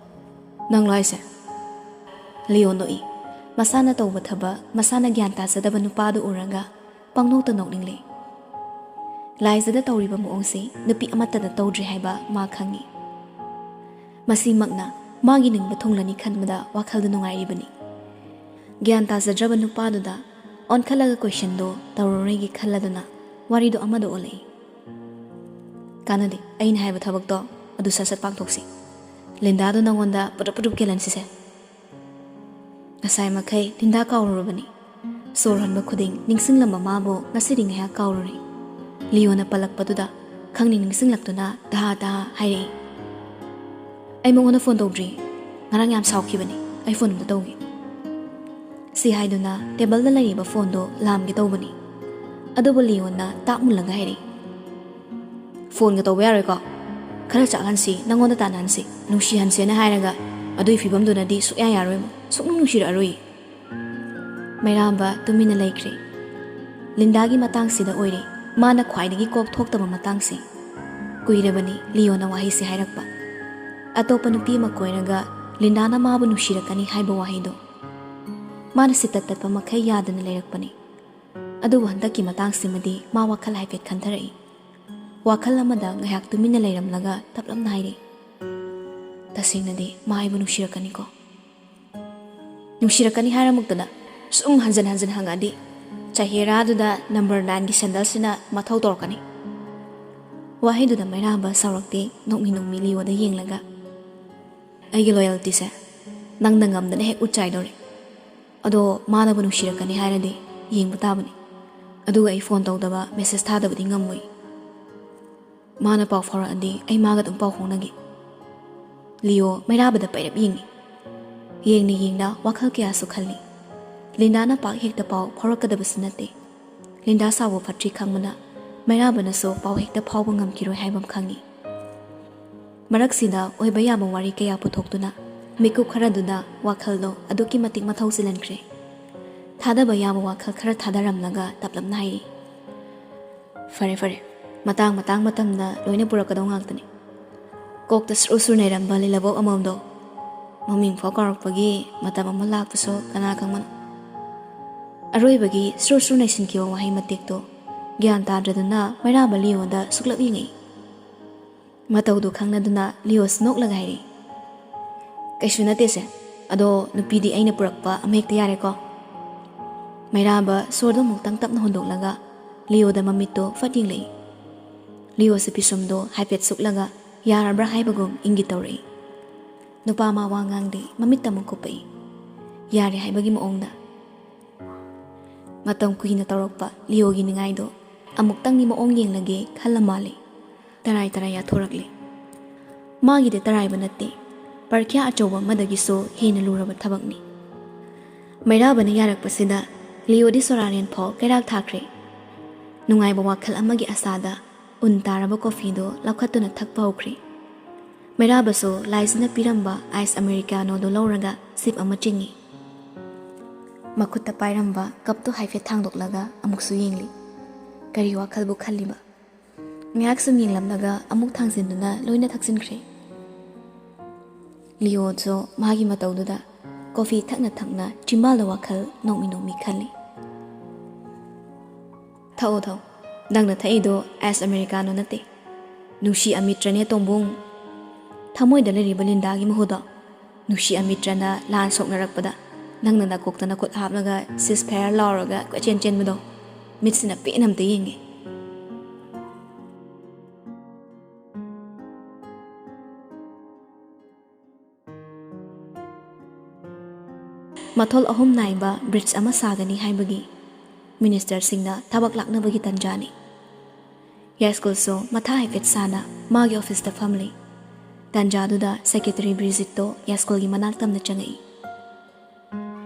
"ꯅꯪꯂꯣ ꯍꯥꯏꯁꯦ?" ꯂꯤꯌꯣ ꯅꯣꯛꯏ꯫ ꯃꯁꯥꯅ ꯇꯧꯕ ꯊꯕꯛ ꯃꯁꯥꯅ ꯒ꯭ꯌꯥꯟ ꯇꯥꯖꯗꯕ ꯅꯨꯄꯥꯗꯨ ꯎꯔꯒ ꯄꯪꯅꯣꯛꯇ ꯅꯣꯛꯅꯤꯡꯂꯦ꯫ ꯂꯥꯏꯖꯗ ꯇꯧꯔꯤꯕ ꯃꯑꯣꯡꯁꯤ ꯅꯨꯄꯤ ꯑꯃꯠꯇꯗ ꯇꯧꯗ꯭ꯔꯤ ꯍꯥꯏꯕ ꯃꯥ ꯈꯪꯏ꯫ ꯃꯁꯤꯃꯛꯅ ꯃꯥꯒꯤ ꯅꯤꯡꯕ ꯊꯨꯡꯂꯅꯤ ꯈꯟꯕꯗ ꯋꯥꯈꯜꯗ ꯅꯨꯡꯉꯥꯏꯔꯤꯕꯅꯤ꯫ ꯒ꯭ꯌꯥꯟ ꯇꯥꯖꯗ꯭ꯔꯕ ꯅꯨꯄꯥꯗꯨꯗ ꯑꯣꯟꯈꯠꯂꯒ ꯀꯣꯏꯁꯟꯗꯣ ꯇꯧꯔꯔꯣꯏꯒꯦ ꯈꯜꯂꯗꯨꯅ ꯋꯥꯔꯤꯗꯣ ꯑꯃꯗ ꯑꯣꯜꯂꯛꯏ꯫ "ꯀꯥꯟꯅꯗꯦ, ꯑꯩꯅ ꯍꯥꯏꯕ ꯊꯕꯛꯇꯣ ꯑꯗꯨ ꯁꯠ ꯁꯠ ꯄꯥꯡꯊꯣꯛꯁꯤ꯫ ꯂꯤꯟꯗꯥꯗꯣ ꯅꯪꯉꯣꯟꯗ ꯄꯨꯔꯞ ꯄꯨꯔꯞ ꯀꯦꯜꯍꯟꯁꯤꯁꯦ꯫" ꯉꯁꯥꯏ ꯃꯈꯩ ꯂꯤꯟꯗꯥ ꯀꯥꯎꯔꯨꯔꯕꯅꯤ꯫ ꯁꯣꯔ ꯍꯣꯟꯕ ꯈꯨꯗꯤꯡ ꯅꯤꯡꯁꯤꯡꯂꯝꯕ ꯃꯥꯕꯨ ꯉꯁꯤꯗꯤ ꯉꯥꯏꯍꯥꯛ ꯀꯥꯎꯔꯨꯔꯦ꯫ ꯂꯤꯌꯣꯅ ꯄꯜꯂꯛꯄꯗꯨꯗ ꯈꯪꯅꯤꯡ ꯅꯤꯡꯁꯤꯡꯂꯛꯇꯨꯅ ꯇꯍꯥ ꯇꯍꯥ ꯍꯥꯏꯔꯛꯏ꯫ "ꯑꯩ ꯃꯉꯣꯟꯗ ꯐꯣꯟ ꯇꯧꯗ꯭ꯔꯤ꯫ ꯉꯔꯥꯡ ꯌꯥꯝ ꯁꯥꯎꯈꯤꯕꯅꯤ꯫ ꯑꯩ ꯐꯣꯟ ꯑꯝꯇ ꯇꯧꯒꯦ꯫" ꯁꯤ ꯍꯥꯏꯗꯨꯅ ꯇꯦꯕꯜꯗ ꯂꯩꯔꯤꯕ ꯐꯣꯟꯗꯣ ꯂꯥꯝꯒꯦ ꯇꯧꯕꯅꯤ꯫ ꯑꯗꯨꯕꯨ ꯂꯤꯌꯣꯅ ꯇꯥꯛ ꯃꯨꯜꯂꯒ ꯍꯥꯏꯔꯛꯏ꯫ "ꯐꯣꯟꯒ ꯇꯧꯕ ꯌꯥꯔꯣꯏꯀꯣ꯫ ꯈꯔ ꯆꯥꯛꯍꯟꯁꯤ, ꯅꯪꯉꯣꯟꯗ ꯇꯥꯟꯅꯍꯟꯁꯤ, ꯅꯨꯡꯁꯤꯍꯟꯁꯦꯅ ꯍꯥꯏꯔꯒ ꯑꯗꯨꯒꯤ ꯐꯤꯕꯝꯗꯨꯅꯗꯤ ꯁꯨꯛꯌꯥ ꯌꯥꯔꯣꯏ, ꯁꯨꯛꯅꯨꯡ ꯅꯨꯡꯁꯤꯔꯛꯑꯔꯣꯏ꯫ ꯃꯩꯔꯥꯕ ꯇꯨꯃꯤꯟꯅ ꯂꯩꯈ꯭ꯔꯦ꯫ ꯂꯤꯟꯗꯥꯒꯤ ꯃꯇꯥꯡꯁꯤꯗ ꯑꯣꯏꯔꯦ ꯃꯥꯅ ꯈ꯭ꯋꯥꯏꯗꯒꯤ ꯀꯣꯛ ꯊꯣꯛꯇꯕ ꯃꯇꯥꯡꯁꯦ꯫ ꯀꯨꯏꯔꯕꯅꯤ ꯂꯤꯌꯣꯅ ꯋꯥꯍꯩꯁꯦ ꯍꯥꯏꯔꯛꯄ꯫ ꯑꯇꯣꯞꯄ ꯅꯨꯄꯤ ꯑꯃ ꯀꯣꯏꯔꯒ ꯂꯤꯟꯗꯥꯅ ꯃꯥꯕꯨ ꯅꯨꯡꯁꯤꯔꯛꯀꯅꯤ ꯍꯥꯏꯕ ꯋꯥꯍꯩꯗꯣ꯫ ꯃꯥꯅ ꯁꯤꯇꯠ ꯇꯠꯄ ꯃꯈꯩ ꯌꯥꯗꯅ ꯂꯩꯔꯛꯄꯅꯤ꯫ ꯑꯗꯨꯕꯨ ꯍꯟꯗꯛꯀꯤ ꯃꯇꯥꯡꯁꯤꯃꯗꯤ ꯃꯥ ꯋꯥꯈꯜ ꯍꯥꯏꯐꯦꯠ ꯈꯟꯊꯔꯛꯏ꯫ ꯋꯥꯈꯜ ꯑꯃꯗ ꯉꯥꯏꯍꯥꯛ ꯇꯨꯃꯤꯟꯅ ꯂꯩꯔꯝꯂꯒ ꯇꯞꯂꯞꯅ ꯍꯥꯏꯔꯤ, "ꯇꯁꯦꯡꯅꯗꯤ ꯃꯥ ꯑꯩꯕꯨ ꯅꯨꯡꯁꯤꯔꯛꯀꯅꯤꯀꯣ?" "ꯅꯨꯡꯁꯤꯔꯛꯀꯅꯤ ꯍꯥꯏꯔꯃꯛꯇꯅ ꯁꯨꯝ ꯍꯟꯖꯤꯟ ꯍꯟꯖꯤꯟ ꯍꯪꯉꯛꯑꯗꯤ ꯆꯍꯤꯔꯥꯗꯨꯗ ꯅꯝꯕꯔ ꯅꯥꯏꯟꯒꯤ ꯁꯦꯟꯗꯜꯁꯤꯅ ꯃꯊꯧ ꯇꯧꯔꯛꯀꯅꯤ꯫" ꯋꯥꯍꯩꯗꯨꯗ ꯃꯩꯔꯥꯕ ꯁꯥꯎꯔꯛꯇꯦ, ꯅꯣꯛꯃꯤ ꯅꯣꯛꯃꯤ ꯂꯤꯌꯣꯗ ꯌꯦꯡꯂꯒ, "ꯑꯩꯒꯤ ꯂꯣꯌꯦꯜꯇꯤꯁꯦ ꯅꯪꯅ ꯉꯝꯗꯅ ꯍꯦꯛ ꯎꯠ ꯆꯥꯏꯗꯧꯔꯦ꯫ ꯑꯗꯣ ꯃꯥꯅꯕꯨ ꯅꯨꯡꯁꯤꯔꯛꯀꯅꯤ ꯍꯥꯏꯔꯗꯤ ꯌꯦꯡꯕ ꯇꯥꯕꯅꯤ꯫ ꯑꯗꯨꯒ ꯑꯩ ꯐꯣꯟ ꯇꯧꯗꯕ, ꯃꯦꯁꯦꯖ ꯊꯥꯗꯕꯗꯤ ꯉꯝꯃꯣꯏ꯫ ꯃꯥꯅ ꯄꯥꯎ ꯐꯥꯎꯔꯛꯑꯗꯤ ꯑꯩ ꯃꯥꯒ ꯑꯗꯨꯝ ꯄꯥꯎ ꯐꯥꯎꯅꯒꯦ꯫" ꯂꯤꯌꯣ ꯃꯩꯔꯥꯕꯗ ꯄꯩꯔꯞ ꯌꯦꯡꯉꯤ꯫ ꯌꯦꯡꯅ ꯌꯦꯡꯅ ꯋꯥꯈꯜ ꯀꯌꯥꯁꯨ ꯈꯜꯂꯤ꯫ ꯂꯤꯟꯗꯥꯅ ꯄꯥꯛ ꯍꯦꯛꯇ ꯄꯥꯎ ꯐꯥꯎꯔꯛꯀꯗꯕꯁꯨ ꯅꯠꯇꯦ꯫ ꯂꯤꯟꯗꯥ ꯁꯥꯎꯕ ꯐꯠꯇ꯭ꯔꯤ ꯈꯪꯕꯅ ꯃꯩꯔꯥꯕꯅꯁꯨ ꯄꯥꯎ ꯍꯦꯛꯇ ꯐꯥꯎꯕ ꯉꯝꯈꯤꯔꯣꯏ ꯍꯥꯏꯕꯝ ꯈꯪꯉꯤ꯫ ꯃꯔꯛꯁꯤꯗ ꯑꯣꯏꯕ ꯌꯥꯕ ꯋꯥꯔꯤ ꯀꯌꯥ ꯄꯨꯊꯣꯛꯇꯨꯅ ꯃꯤꯀꯨꯞ ꯈꯔꯗꯨꯗ ꯋꯥꯈꯜꯗꯣ ꯑꯗꯨꯛꯀꯤ ꯃꯇꯤꯛ ꯃꯊꯧ ꯆꯤꯜꯍꯟꯈ꯭ꯔꯦ꯫ ꯊꯥꯗꯕ ꯌꯥꯕ ꯋꯥꯈꯜ ꯈꯔ ꯊꯥꯗꯔꯝꯂꯒ ꯇꯞꯂꯞꯅ ꯍꯥꯏꯔꯤ, "ꯐꯔꯦ, ꯐꯔꯦ, ꯃꯇꯥꯡ ꯃꯇꯥꯡ ꯃꯇꯝꯗ ꯂꯣꯏꯅ ꯄꯨꯔꯛꯀꯗꯧ ꯉꯥꯛꯇꯅꯤ꯫ ꯀꯣꯛꯇ ꯁꯨꯔꯨ ꯁꯨꯔꯨ ꯅꯩꯔꯝꯕ ꯂꯤꯂꯕꯣꯛ ꯑꯃꯝꯗꯣ ꯃꯃꯤꯡ ꯐꯥꯎ ꯀꯥꯎꯔꯛꯄꯒꯤ ꯃꯇꯝ ꯑꯃ ꯂꯥꯛꯄꯁꯨ ꯀꯅꯥ ꯈꯪꯕꯅꯣ?" ꯑꯔꯣꯏꯕꯒꯤ ꯁꯨꯔꯨ ꯁꯨꯔꯨ ꯅꯩꯁꯤꯟꯈꯤꯕ ꯋꯥꯍꯩ ꯃꯇꯦꯛꯇꯣ ꯒ꯭ꯌꯥꯟ ꯇꯥꯗ꯭ꯔꯗꯨꯅ ꯃꯩꯔꯥꯕ ꯂꯤꯌꯣꯗ ꯁꯨꯛꯂꯞ ꯌꯦꯡꯉꯛꯏ꯫ ꯃꯇꯧꯗꯨ ꯈꯪꯅꯗꯨꯅ ꯂꯤꯌꯣꯁ ꯅꯣꯛꯂꯒ ꯍꯥꯏꯔꯛꯏ, "ꯀꯩꯁꯨ ꯅꯠꯇꯦꯁꯦ, ꯑꯗꯣ ꯅꯨꯄꯤꯗꯤ ꯑꯩꯅ ꯄꯨꯔꯛꯄ ꯑꯃ ꯍꯦꯛꯇ ꯌꯥꯔꯦꯀꯣ?" ꯃꯩꯔꯥꯕ ꯁꯣꯔꯗꯣ ꯑꯃꯨꯛꯇꯪ ꯇꯞꯅ ꯍꯣꯟꯗꯣꯛꯂꯒ ꯂꯤꯌꯣꯗ ꯃꯃꯤꯠꯇꯣ ꯐꯠ ꯌꯦꯡꯂꯛꯏ꯫ ꯂꯤꯌꯣꯁ ꯄꯤꯁꯨꯝꯗꯣ ꯍꯥꯏꯐꯦꯠ ꯁꯨꯛꯂꯒ ꯌꯥꯔꯕ꯭ꯔꯥ ꯍꯥꯏꯕꯒꯨꯝ ꯏꯪꯒꯤꯠ ꯇꯧꯔꯛꯏ꯫ ꯅꯨꯄꯥ ꯃꯥ ꯋꯥ ꯉꯥꯡꯗꯦ, ꯃꯃꯤꯠꯇ ꯑꯃꯨꯛ ꯀꯨꯞꯄꯛꯏ꯫ ꯌꯥꯔꯦ ꯍꯥꯏꯕꯒꯤ ꯃꯑꯣꯡꯗ꯫ ꯃꯇꯝ ꯀꯨꯏꯅ ꯇꯧꯔꯛꯄ ꯂꯤꯌꯣꯒꯤ ꯅꯤꯡꯉꯥꯏꯗꯣ ꯑꯃꯨꯛꯇꯪꯗꯤ ꯃꯑꯣꯡ ꯌꯦꯡꯂꯒꯦ ꯈꯜꯂ ꯃꯥꯜꯂꯦ꯫ ꯇꯔꯥꯏ ꯇꯔꯥꯏ ꯌꯥꯊꯣꯔꯛꯂꯦ꯫ ꯃꯥꯒꯤꯗꯤ ꯇꯔꯥꯏꯕ ꯅꯠꯇꯦ, ꯄꯔꯈ꯭ꯌꯥ ꯑꯆꯧꯕ ꯑꯃꯗꯒꯤꯁꯨ ꯍꯦꯟꯅ ꯂꯨꯔꯕ ꯊꯕꯛꯅꯤ꯫ ꯃꯩꯔꯥꯕꯅ ꯌꯥꯔꯛꯄꯁꯤꯗ ꯂꯤꯌꯣꯗꯤ ꯁꯣꯔꯥꯔꯦꯟ ꯐꯥꯎ ꯀꯩꯔꯥꯛ ꯊꯥꯈ꯭ꯔꯦ꯫ ꯅꯨꯡꯉꯥꯏꯕ ꯋꯥꯈꯜ ꯑꯃꯒꯤ ꯑꯁꯥꯗ ꯎꯟ ꯇꯥꯔꯕ ꯀꯣꯐꯤꯗꯣ ꯂꯧꯈꯠꯇꯨꯅ ꯊꯛꯄ ꯍꯧꯈ꯭ꯔꯦ꯫ ꯃꯩꯔꯥꯕꯁꯨ ꯂꯥꯏꯖꯅ ꯄꯤꯔꯝꯕ ꯑꯥꯏꯁ ꯑꯃꯦꯔꯤꯀꯥꯅꯣꯗꯨ ꯂꯧꯔꯒ ꯁꯤꯞ ꯑꯃ ꯆꯤꯡꯏ꯫ ꯃꯈꯨꯠꯇ ꯄꯥꯏꯔꯝꯕ ꯀꯞꯇꯨ ꯍꯥꯏꯐꯦꯠ ꯊꯥꯡꯗꯣꯛꯂꯒ ꯑꯃꯨꯛꯁꯨ ꯌꯦꯡꯂꯤ꯫ ꯀꯔꯤ ꯋꯥꯈꯜꯕꯨ ꯈꯜꯂꯤꯕ? ꯉꯥꯏꯍꯥꯛ ꯁꯨꯝ ꯌꯦꯡꯂꯝꯂꯒ ꯑꯃꯨꯛ ꯊꯥꯡꯖꯤꯟꯗꯨꯅ ꯂꯣꯏꯅ ꯊꯛꯆꯤꯟꯈ꯭ꯔꯦ꯫ ꯂꯤꯑꯣꯁꯨ ꯃꯥꯒꯤ ꯃꯇꯧꯗꯨꯗ ꯀꯣꯐꯤ ꯊꯛꯅ ꯊꯛꯅ ꯆꯤꯝꯕꯥꯜꯗ ꯋꯥꯈꯜ ꯅꯣꯛꯃꯤ ꯅꯣꯛꯃꯤ ꯈꯜꯂꯤ꯫ ꯊꯛꯑꯣ, ꯊꯛꯑꯣ꯫ ꯅꯪꯅ ꯊꯛꯏꯗꯣ ꯑꯥꯏꯁ ꯑꯃꯦꯔꯤꯀꯥꯅꯣ ꯅꯠꯇꯦ꯫ ꯅꯨꯡꯁꯤ ꯑꯃꯤꯇ꯭ꯔꯅꯦ, ꯇꯣꯝꯕꯨꯡ꯫ ꯊꯃꯣꯏꯗ ꯂꯩꯔꯤꯕ ꯂꯤꯟꯗꯥꯒꯤ ꯃꯍꯨꯗꯣ꯫ ꯅꯨꯡꯁꯤ ꯑꯃꯤꯇ꯭ꯔꯅ ꯂꯥꯟ ꯁꯣꯛꯅꯔꯛꯄꯗ ꯅꯪꯅ ꯅꯀꯣꯛꯇ ꯅꯈꯨꯠ ꯍꯥꯞꯂꯒ ceasefire ꯂꯥꯎꯔꯒ ꯀꯣꯏꯆꯦꯟ ꯆꯦꯟꯕꯗꯣ ꯃꯤꯠꯁꯤꯅ ꯄꯦꯟꯅ ꯑꯝꯇ ꯌꯦꯡꯉꯦ꯫ ꯃꯊꯣꯜ ꯑꯍꯨꯝ ꯅꯥꯏꯕ ꯕ꯭ꯔꯤꯖ ꯑꯃ ꯁꯥꯒꯅꯤ ꯍꯥꯏꯕꯒꯤ ꯃꯤꯅꯤꯁꯇꯔꯁꯤꯡꯅ ꯊꯕꯛ ꯂꯥꯛꯅꯕꯒꯤ ꯇꯟꯖꯥꯅꯤ꯫ ꯌꯥꯏꯁ꯭ꯀꯨꯜꯁꯨ ꯃꯊꯥ ꯍꯥꯏꯐꯦꯠ ꯁꯥꯅ ꯃꯥꯒꯤ ꯑꯣꯐꯤꯁꯇ ꯐꯝꯂꯤ꯫ ꯇꯟꯖꯥꯗꯨꯗ ꯁꯦꯀ꯭ꯔꯦꯇꯔꯤ ꯕ꯭ꯔꯤꯖꯤꯠꯇꯣ ꯌꯥꯏꯁ꯭ꯀꯨꯜꯒꯤ ꯃꯅꯥꯛ ꯇꯝꯅ ꯆꯪꯉꯛꯏ꯫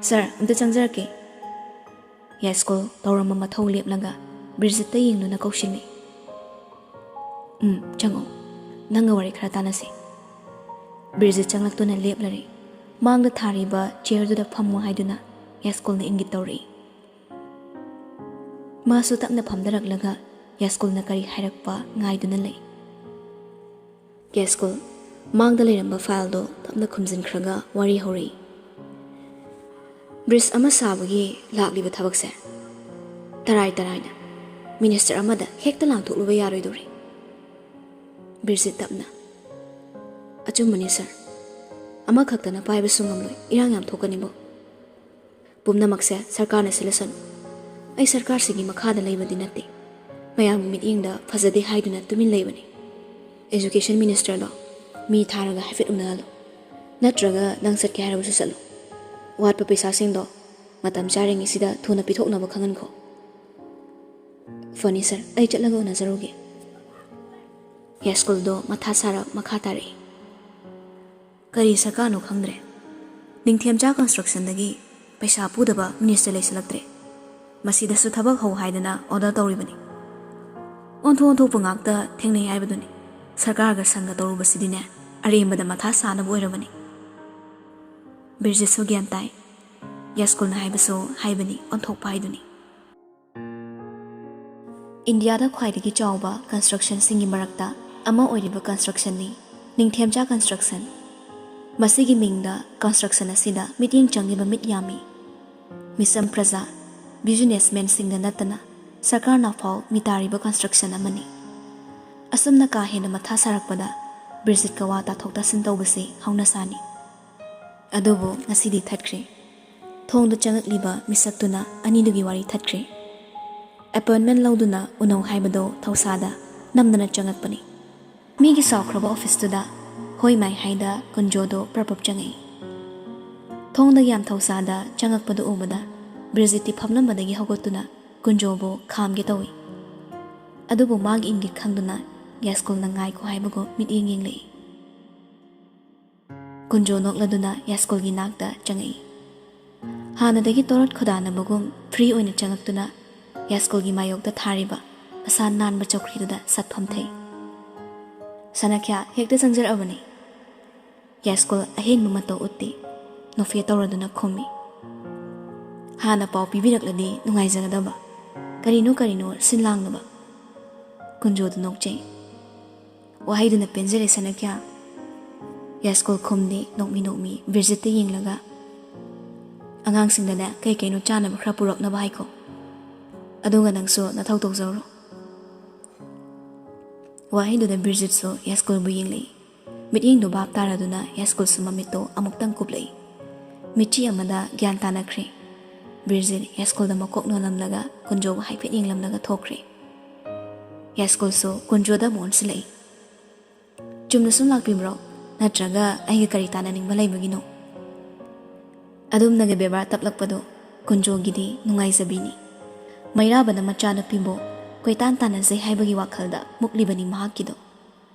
"ꯁꯥꯔ, ꯑꯝꯇ ꯆꯪꯖꯔꯛꯀꯦ꯫" ꯌꯥꯏꯁ꯭ꯀꯨꯜ ꯇꯧꯔꯝꯕ ꯃꯊꯧ ꯂꯦꯞꯂꯒ ꯕ꯭ꯔꯤꯖꯤꯠꯇ ꯌꯦꯡꯗꯨꯅ ꯀꯧꯁꯤꯜꯂꯤ꯫ "ꯎꯝ, ꯆꯪꯉꯛꯑꯣ꯫ ꯅꯪꯒ ꯋꯥꯔꯤ ꯈꯔ ꯇꯥꯟꯅꯁꯤ꯫" ꯕ꯭ꯔꯤꯖꯤꯠ ꯆꯪꯂꯛꯇꯨꯅ ꯂꯦꯞꯂꯔꯦ꯫ ꯃꯥꯡꯗ ꯊꯥꯔꯤꯕ ꯆꯤꯌꯔꯗꯨꯗ ꯐꯝꯃꯨ ꯍꯥꯏꯗꯨꯅ ꯌꯥꯏꯁ꯭ꯀꯨꯜꯅ ꯏꯪꯒꯤꯠ ꯇꯧꯔꯛꯏ꯫ ꯃꯥꯁꯨ ꯇꯞꯅ ꯐꯝꯊꯔꯛꯂꯒ ꯌꯥꯏꯁ꯭ꯀꯨꯜꯅ ꯀꯔꯤ ꯍꯥꯏꯔꯛꯄ ꯉꯥꯏꯗꯨꯅ ꯂꯩ꯫ ꯌꯥꯏꯁ꯭ꯀꯨꯜ ꯃꯥꯡꯗ ꯂꯩꯔꯝꯕ ꯐꯥꯏꯜꯗꯣ ꯇꯞꯅ ꯈꯨꯝꯖꯤꯟꯈ꯭ꯔꯒ ꯋꯥꯔꯤ ꯍꯧꯔꯛꯏ꯫ "ꯕ꯭ꯔꯤꯖ ꯑꯃ ꯁꯥꯕꯒꯤ ꯂꯥꯛꯂꯤꯕ ꯊꯕꯛꯁꯦ ꯇꯔꯥꯏ ꯇꯔꯥꯏꯅ ꯃꯤꯅꯤꯁꯇꯔ ꯑꯃꯗ ꯍꯦꯛꯇ ꯂꯥꯟꯊꯣꯛꯂꯨꯕ ꯌꯥꯔꯣꯏꯗꯧꯔꯤ꯫" ꯕ꯭ꯔꯤꯖꯤꯠ ꯇꯞꯅ, "ꯑꯆꯨꯝꯕꯅꯤ ꯁꯥꯔ, ꯑꯃꯈꯛꯇꯅ ꯄꯥꯏꯕꯁꯨ ꯉꯝꯂꯣꯏ, ꯏꯔꯥꯡ ꯌꯥꯝ ꯊꯣꯛꯀꯅꯤꯕꯣ꯫ ꯄꯨꯝꯅꯃꯛꯁꯦ ꯁꯔꯀꯥꯔꯅ ꯁꯤꯜꯂꯁꯅꯨ꯫ ꯑꯩ ꯁꯔꯀꯥꯔꯁꯤꯒꯤ ꯃꯈꯥꯗ ꯂꯩꯕꯗꯤ ꯅꯠꯇꯦ꯫ ꯃꯌꯥꯝꯒꯤ ꯃꯤꯠꯌꯦꯡꯗ ꯐꯖꯗꯦ ꯍꯥꯏꯗꯨꯅ ꯇꯨꯃꯤꯟ ꯂꯩꯕꯅꯤ꯫ ꯑꯦꯖꯨꯀꯦꯁꯟ ꯃꯤꯅꯤꯁꯇꯔꯗꯣ ꯃꯤ ꯊꯥꯔꯒ ꯍꯥꯏꯐꯦꯠ ꯎꯅꯍꯜꯂꯨ꯫ ꯅꯠꯇ꯭ꯔꯒ ꯅꯪ ꯆꯠꯀꯦ ꯍꯥꯏꯔꯕꯁꯨ ꯆꯠꯂꯨ꯫ ꯋꯥꯠꯄ ꯄꯩꯁꯥꯁꯤꯡꯗꯣ ꯃꯇꯝ ꯆꯥꯔꯤꯉꯩꯁꯤꯗ ꯊꯨꯅ ꯄꯤꯊꯣꯛꯅꯕ ꯈꯪꯍꯟꯈꯣ꯫" "ꯐꯅꯤ ꯁꯥꯔ, ꯑꯩ ꯆꯠꯂꯒ ꯎꯅꯖꯔꯨꯒꯦ꯫" ꯌꯥꯏꯁ꯭ꯀꯨꯜꯗꯣ ꯃꯊꯥ ꯁꯥꯔ ꯃꯈꯥ ꯇꯥꯔꯛꯏ꯫ "ꯀꯔꯤ ꯁꯔꯀꯥꯔꯅꯣ ꯈꯪꯗ꯭ꯔꯦ꯫ ꯅꯤꯡꯊꯦꯝꯆꯥ ꯀꯟꯁꯇ꯭ꯔꯛꯁꯟꯗꯒꯤ ꯄꯩꯁꯥ ꯄꯨꯗꯕ ꯃꯤꯅꯤꯁꯇꯔ ꯂꯩꯁꯤꯜꯂꯛꯇ꯭ꯔꯦ꯫ ꯃꯁꯤꯗꯁꯨ ꯊꯕꯛ ꯍꯧ ꯍꯥꯏꯗꯅ ꯑꯣꯔꯗꯔ ꯇꯧꯔꯤꯕꯅꯤ꯫ ꯑꯣꯟꯊꯣꯛ ꯑꯣꯟꯊꯣꯛꯄ ꯉꯥꯛꯇ ꯊꯦꯡꯅꯩ ꯍꯥꯏꯕꯗꯨꯅꯤ꯫ ꯁꯔꯀꯥꯔꯒ ꯁꯪꯒ ꯇꯧꯔꯨꯕꯁꯤꯗꯤꯅꯦ, ꯑꯔꯦꯝꯕꯗ ꯃꯊꯥ ꯁꯥꯅꯕ ꯑꯣꯏꯔꯕꯅꯤ꯫ ꯕꯤꯔꯖꯤꯠꯁꯨ ꯒ꯭ꯌꯥꯟ ꯇꯥꯏ꯫ ꯌꯥꯁꯀꯨꯜꯅ ꯍꯥꯏꯕꯁꯨ ꯍꯥꯏꯕꯅꯤ, ꯑꯣꯟꯊꯣꯛꯄ ꯍꯥꯏꯗꯨꯅꯤ꯫ ꯏꯟꯗꯤꯌꯥꯗ ꯈ꯭ꯋꯥꯏꯗꯒꯤ ꯆꯥꯎꯕ constructionꯁꯤꯡꯒꯤ ꯃꯔꯛꯇ ꯑꯃ ꯑꯣꯏꯔꯤꯕ constructionꯅꯤ ꯅꯤꯡꯊꯦꯝꯆꯥ construction꯫ ꯃꯁꯤꯒꯤ ꯃꯤꯡꯗ construction ꯑꯁꯤꯗ ꯃꯤꯠꯌꯦꯡ ꯆꯪꯂꯤꯕ ꯃꯤꯠ ꯌꯥꯝꯃꯤ꯫ ꯃꯤꯆꯝ ꯄ꯭ꯔꯖꯥ, businessmanꯁꯤꯡꯗ ꯅꯠꯇꯅ ꯁꯔꯀꯥꯔꯅ ꯐꯥꯎ ꯃꯤꯇꯥꯔꯤꯕ construction ꯑꯃꯅꯤ꯫ ꯑꯁꯨꯝꯅ ꯀꯥ ꯍꯦꯟꯅ ꯃꯊꯥ ꯁꯥꯔꯛꯄꯗ ꯕꯤꯔꯖꯤꯠꯀ ꯋꯥ ꯇꯥꯊꯣꯛ ꯇꯥꯁꯤꯟ ꯇꯧꯕꯁꯤ ꯍꯧꯅꯁꯥꯅꯤ꯫ ꯑꯗꯨꯕꯨ ꯉꯁꯤꯗꯤ ꯊꯠꯈ꯭ꯔꯦ꯫ ꯊꯣꯡꯗ ꯆꯪꯉꯛꯂꯤꯕ ꯃꯤꯁꯛꯇꯨꯅ ꯑꯅꯤꯗꯨꯒꯤ ꯋꯥꯔꯤ ꯊꯠꯈ꯭ꯔꯦ꯫ Appointment ꯂꯧꯗꯨꯅ ꯎꯅꯧ ꯍꯥꯏꯕꯗꯣ ꯊꯧꯁꯥꯗ ꯅꯝꯗꯅ ꯆꯪꯉꯛꯄꯅꯤ꯫ ꯃꯤꯒꯤ ꯆꯥꯎꯈ꯭ꯔꯕ officeꯇꯨꯗ ꯍꯣꯏ ꯃꯥꯏ ꯍꯥꯏꯗ ꯀꯨꯟꯖꯣꯗꯣ ꯄ꯭ꯔꯞ ꯄ꯭ꯔꯞ ꯆꯪꯉꯛꯏ꯫ ꯊꯣꯡꯗꯒꯤ ꯌꯥꯝ ꯊꯧꯁꯥꯗ ꯆꯪꯉꯛꯄꯗꯨ ꯎꯕꯗ ꯕ꯭ꯔꯤꯖꯤꯠꯇꯤ ꯐꯝꯂꯝꯕꯗꯒꯤ ꯍꯧꯒꯠꯇꯨꯅ ꯀꯨꯟꯖꯣꯕꯨ ꯈꯥꯝꯒꯦ ꯇꯧꯏ꯫ ꯑꯗꯨꯕꯨ ꯃꯥꯒꯤ ꯏꯪꯒꯤꯠ ꯈꯪꯗꯨꯅ ꯌꯥꯁꯀꯨꯜꯅ ꯉꯥꯏꯈꯣ ꯍꯥꯏꯕꯒꯨꯝ ꯃꯤꯠꯌꯦꯡ ꯌꯦꯡꯂꯛꯏ꯫ ꯀꯨꯟꯖꯣ ꯅꯣꯛꯂꯗꯨꯅ ꯌꯥꯁꯀꯨꯜꯒꯤ ꯅꯥꯛꯇ ꯆꯪꯉꯛꯏ꯫ ꯍꯥꯟꯅꯗꯒꯤ ꯇꯣꯔꯣꯠ ꯈꯣꯏꯗꯥꯅꯕꯒꯨꯝ free ꯑꯣꯏꯅ ꯆꯪꯉꯛꯇꯨꯅ ꯌꯥꯁꯀꯨꯜꯒꯤ ꯃꯥꯌꯣꯛꯇ ꯊꯥꯔꯤꯕ ꯃꯁꯥ ꯅꯥꯟꯕ ꯆꯧꯀ꯭ꯔꯤꯗꯨꯗ ꯁꯠ ꯐꯝꯊꯩ꯫ ꯁꯅꯥꯈ꯭ꯌꯥ ꯍꯦꯛꯇ ꯆꯪꯖꯔꯛꯑꯕꯅꯤ꯫ ꯌꯥꯁꯀꯨꯜ ꯑꯍꯦꯟꯕ ꯃꯇꯧ ꯎꯠꯇꯦ꯫ ꯅꯣꯛꯐꯦꯠ ꯇꯧꯔꯗꯨꯅ ꯈꯨꯝꯃꯤ꯫ ꯍꯥꯟꯅ ꯄꯥꯎ ꯄꯤꯕꯤꯔꯛꯂꯗꯤ ꯅꯨꯡꯉꯥꯏꯖꯒꯗꯕ꯫ ꯀꯔꯤꯅꯣ ꯀꯔꯤꯅꯣ ꯁꯤꯟ ꯂꯥꯡꯅꯕ꯫ ꯀꯨꯟꯖꯣꯗꯨ ꯅꯣꯛꯆꯩ꯫ ꯋꯥꯍꯩꯗꯨꯅ ꯄꯦꯟꯖꯔꯦ ꯁꯅꯥꯈ꯭ꯌꯥ꯫ ꯌꯥꯁꯀꯨꯜ ꯈꯨꯝꯗꯦ, ꯅꯣꯛꯃꯤ ꯅꯣꯛꯃꯤ ꯕꯤꯔꯖꯤꯠꯇ ꯌꯦꯡꯂꯒ, "ꯑꯉꯥꯡꯁꯤꯡꯗꯅꯦ ꯀꯩ ꯀꯩꯅꯣ ꯆꯥꯅꯕ ꯈꯔ ꯄꯨꯔꯛꯅꯕ ꯍꯥꯏꯈꯣ꯫ ꯑꯗꯨꯒ ꯅꯪꯁꯨ ꯅꯊꯧ ꯇꯧꯖꯧꯔꯣ"꯫ ꯋꯥꯍꯩꯗꯨꯗ ꯕꯤꯔꯖꯤꯠꯁꯨ ꯌꯥꯁꯀꯨꯜꯕꯨ ꯌꯦꯡꯂꯛꯏ꯫ ꯃꯤꯠꯌꯦꯡꯗꯨ ꯚꯥꯞ ꯇꯥꯔꯗꯨꯅ ꯌꯥꯁꯀꯨꯜꯁꯨ ꯃꯃꯤꯠꯇꯨ ꯑꯃꯨꯛꯇꯪ ꯀꯨꯞꯂꯛꯏ꯫ ꯃꯤꯠꯆꯤ ꯑꯃꯗ ꯒ꯭ꯌꯥꯟ ꯇꯥꯅꯈ꯭ꯔꯦ꯫ ꯕꯤꯔꯖꯤꯠ ꯌꯥꯁꯀꯨꯜꯗ ꯃꯀꯣꯛ ꯅꯣꯜꯂꯝꯂꯒ ꯀꯨꯟꯖꯣꯕꯨ ꯍꯥꯏꯐꯦꯠ ꯌꯦꯡꯂꯝꯂꯒ ꯊꯣꯛꯈ꯭ꯔꯦ꯫ ꯌꯥꯁꯀꯨꯜꯁꯨ ꯀꯨꯟꯖꯣꯗ ꯑꯃꯨꯛ ꯑꯣꯟꯁꯤꯜꯂꯛꯏ꯫ "ꯆꯨꯝꯅ ꯁꯨꯝ ꯂꯥꯛꯄꯤꯕ꯭ꯔꯣ? ꯅꯠꯇ꯭ꯔꯒ ꯑꯩꯒ ꯀꯔꯤ ꯇꯥꯟꯅꯅꯤꯡꯕ ꯂꯩꯕꯒꯤꯅꯣ?" ꯑꯗꯨꯝꯅꯒ ꯕꯦꯕꯥꯔ ꯇꯞꯂꯛꯄꯗꯣ ꯀꯨꯟꯖꯣꯒꯤꯗꯤ ꯅꯨꯡꯉꯥꯏꯖꯕꯤꯅꯤ꯫ ꯃꯩꯔꯥꯕꯅ ꯃꯆꯥꯅꯨꯄꯤꯕꯨ ꯀꯣꯏꯇꯥꯟ ꯇꯥꯟꯅꯖꯩ ꯍꯥꯏꯕꯒꯤ ꯋꯥꯈꯜꯗ ꯃꯨꯛꯂꯤꯕꯅꯤ ꯃꯍꯥꯛꯀꯤꯗꯣ꯫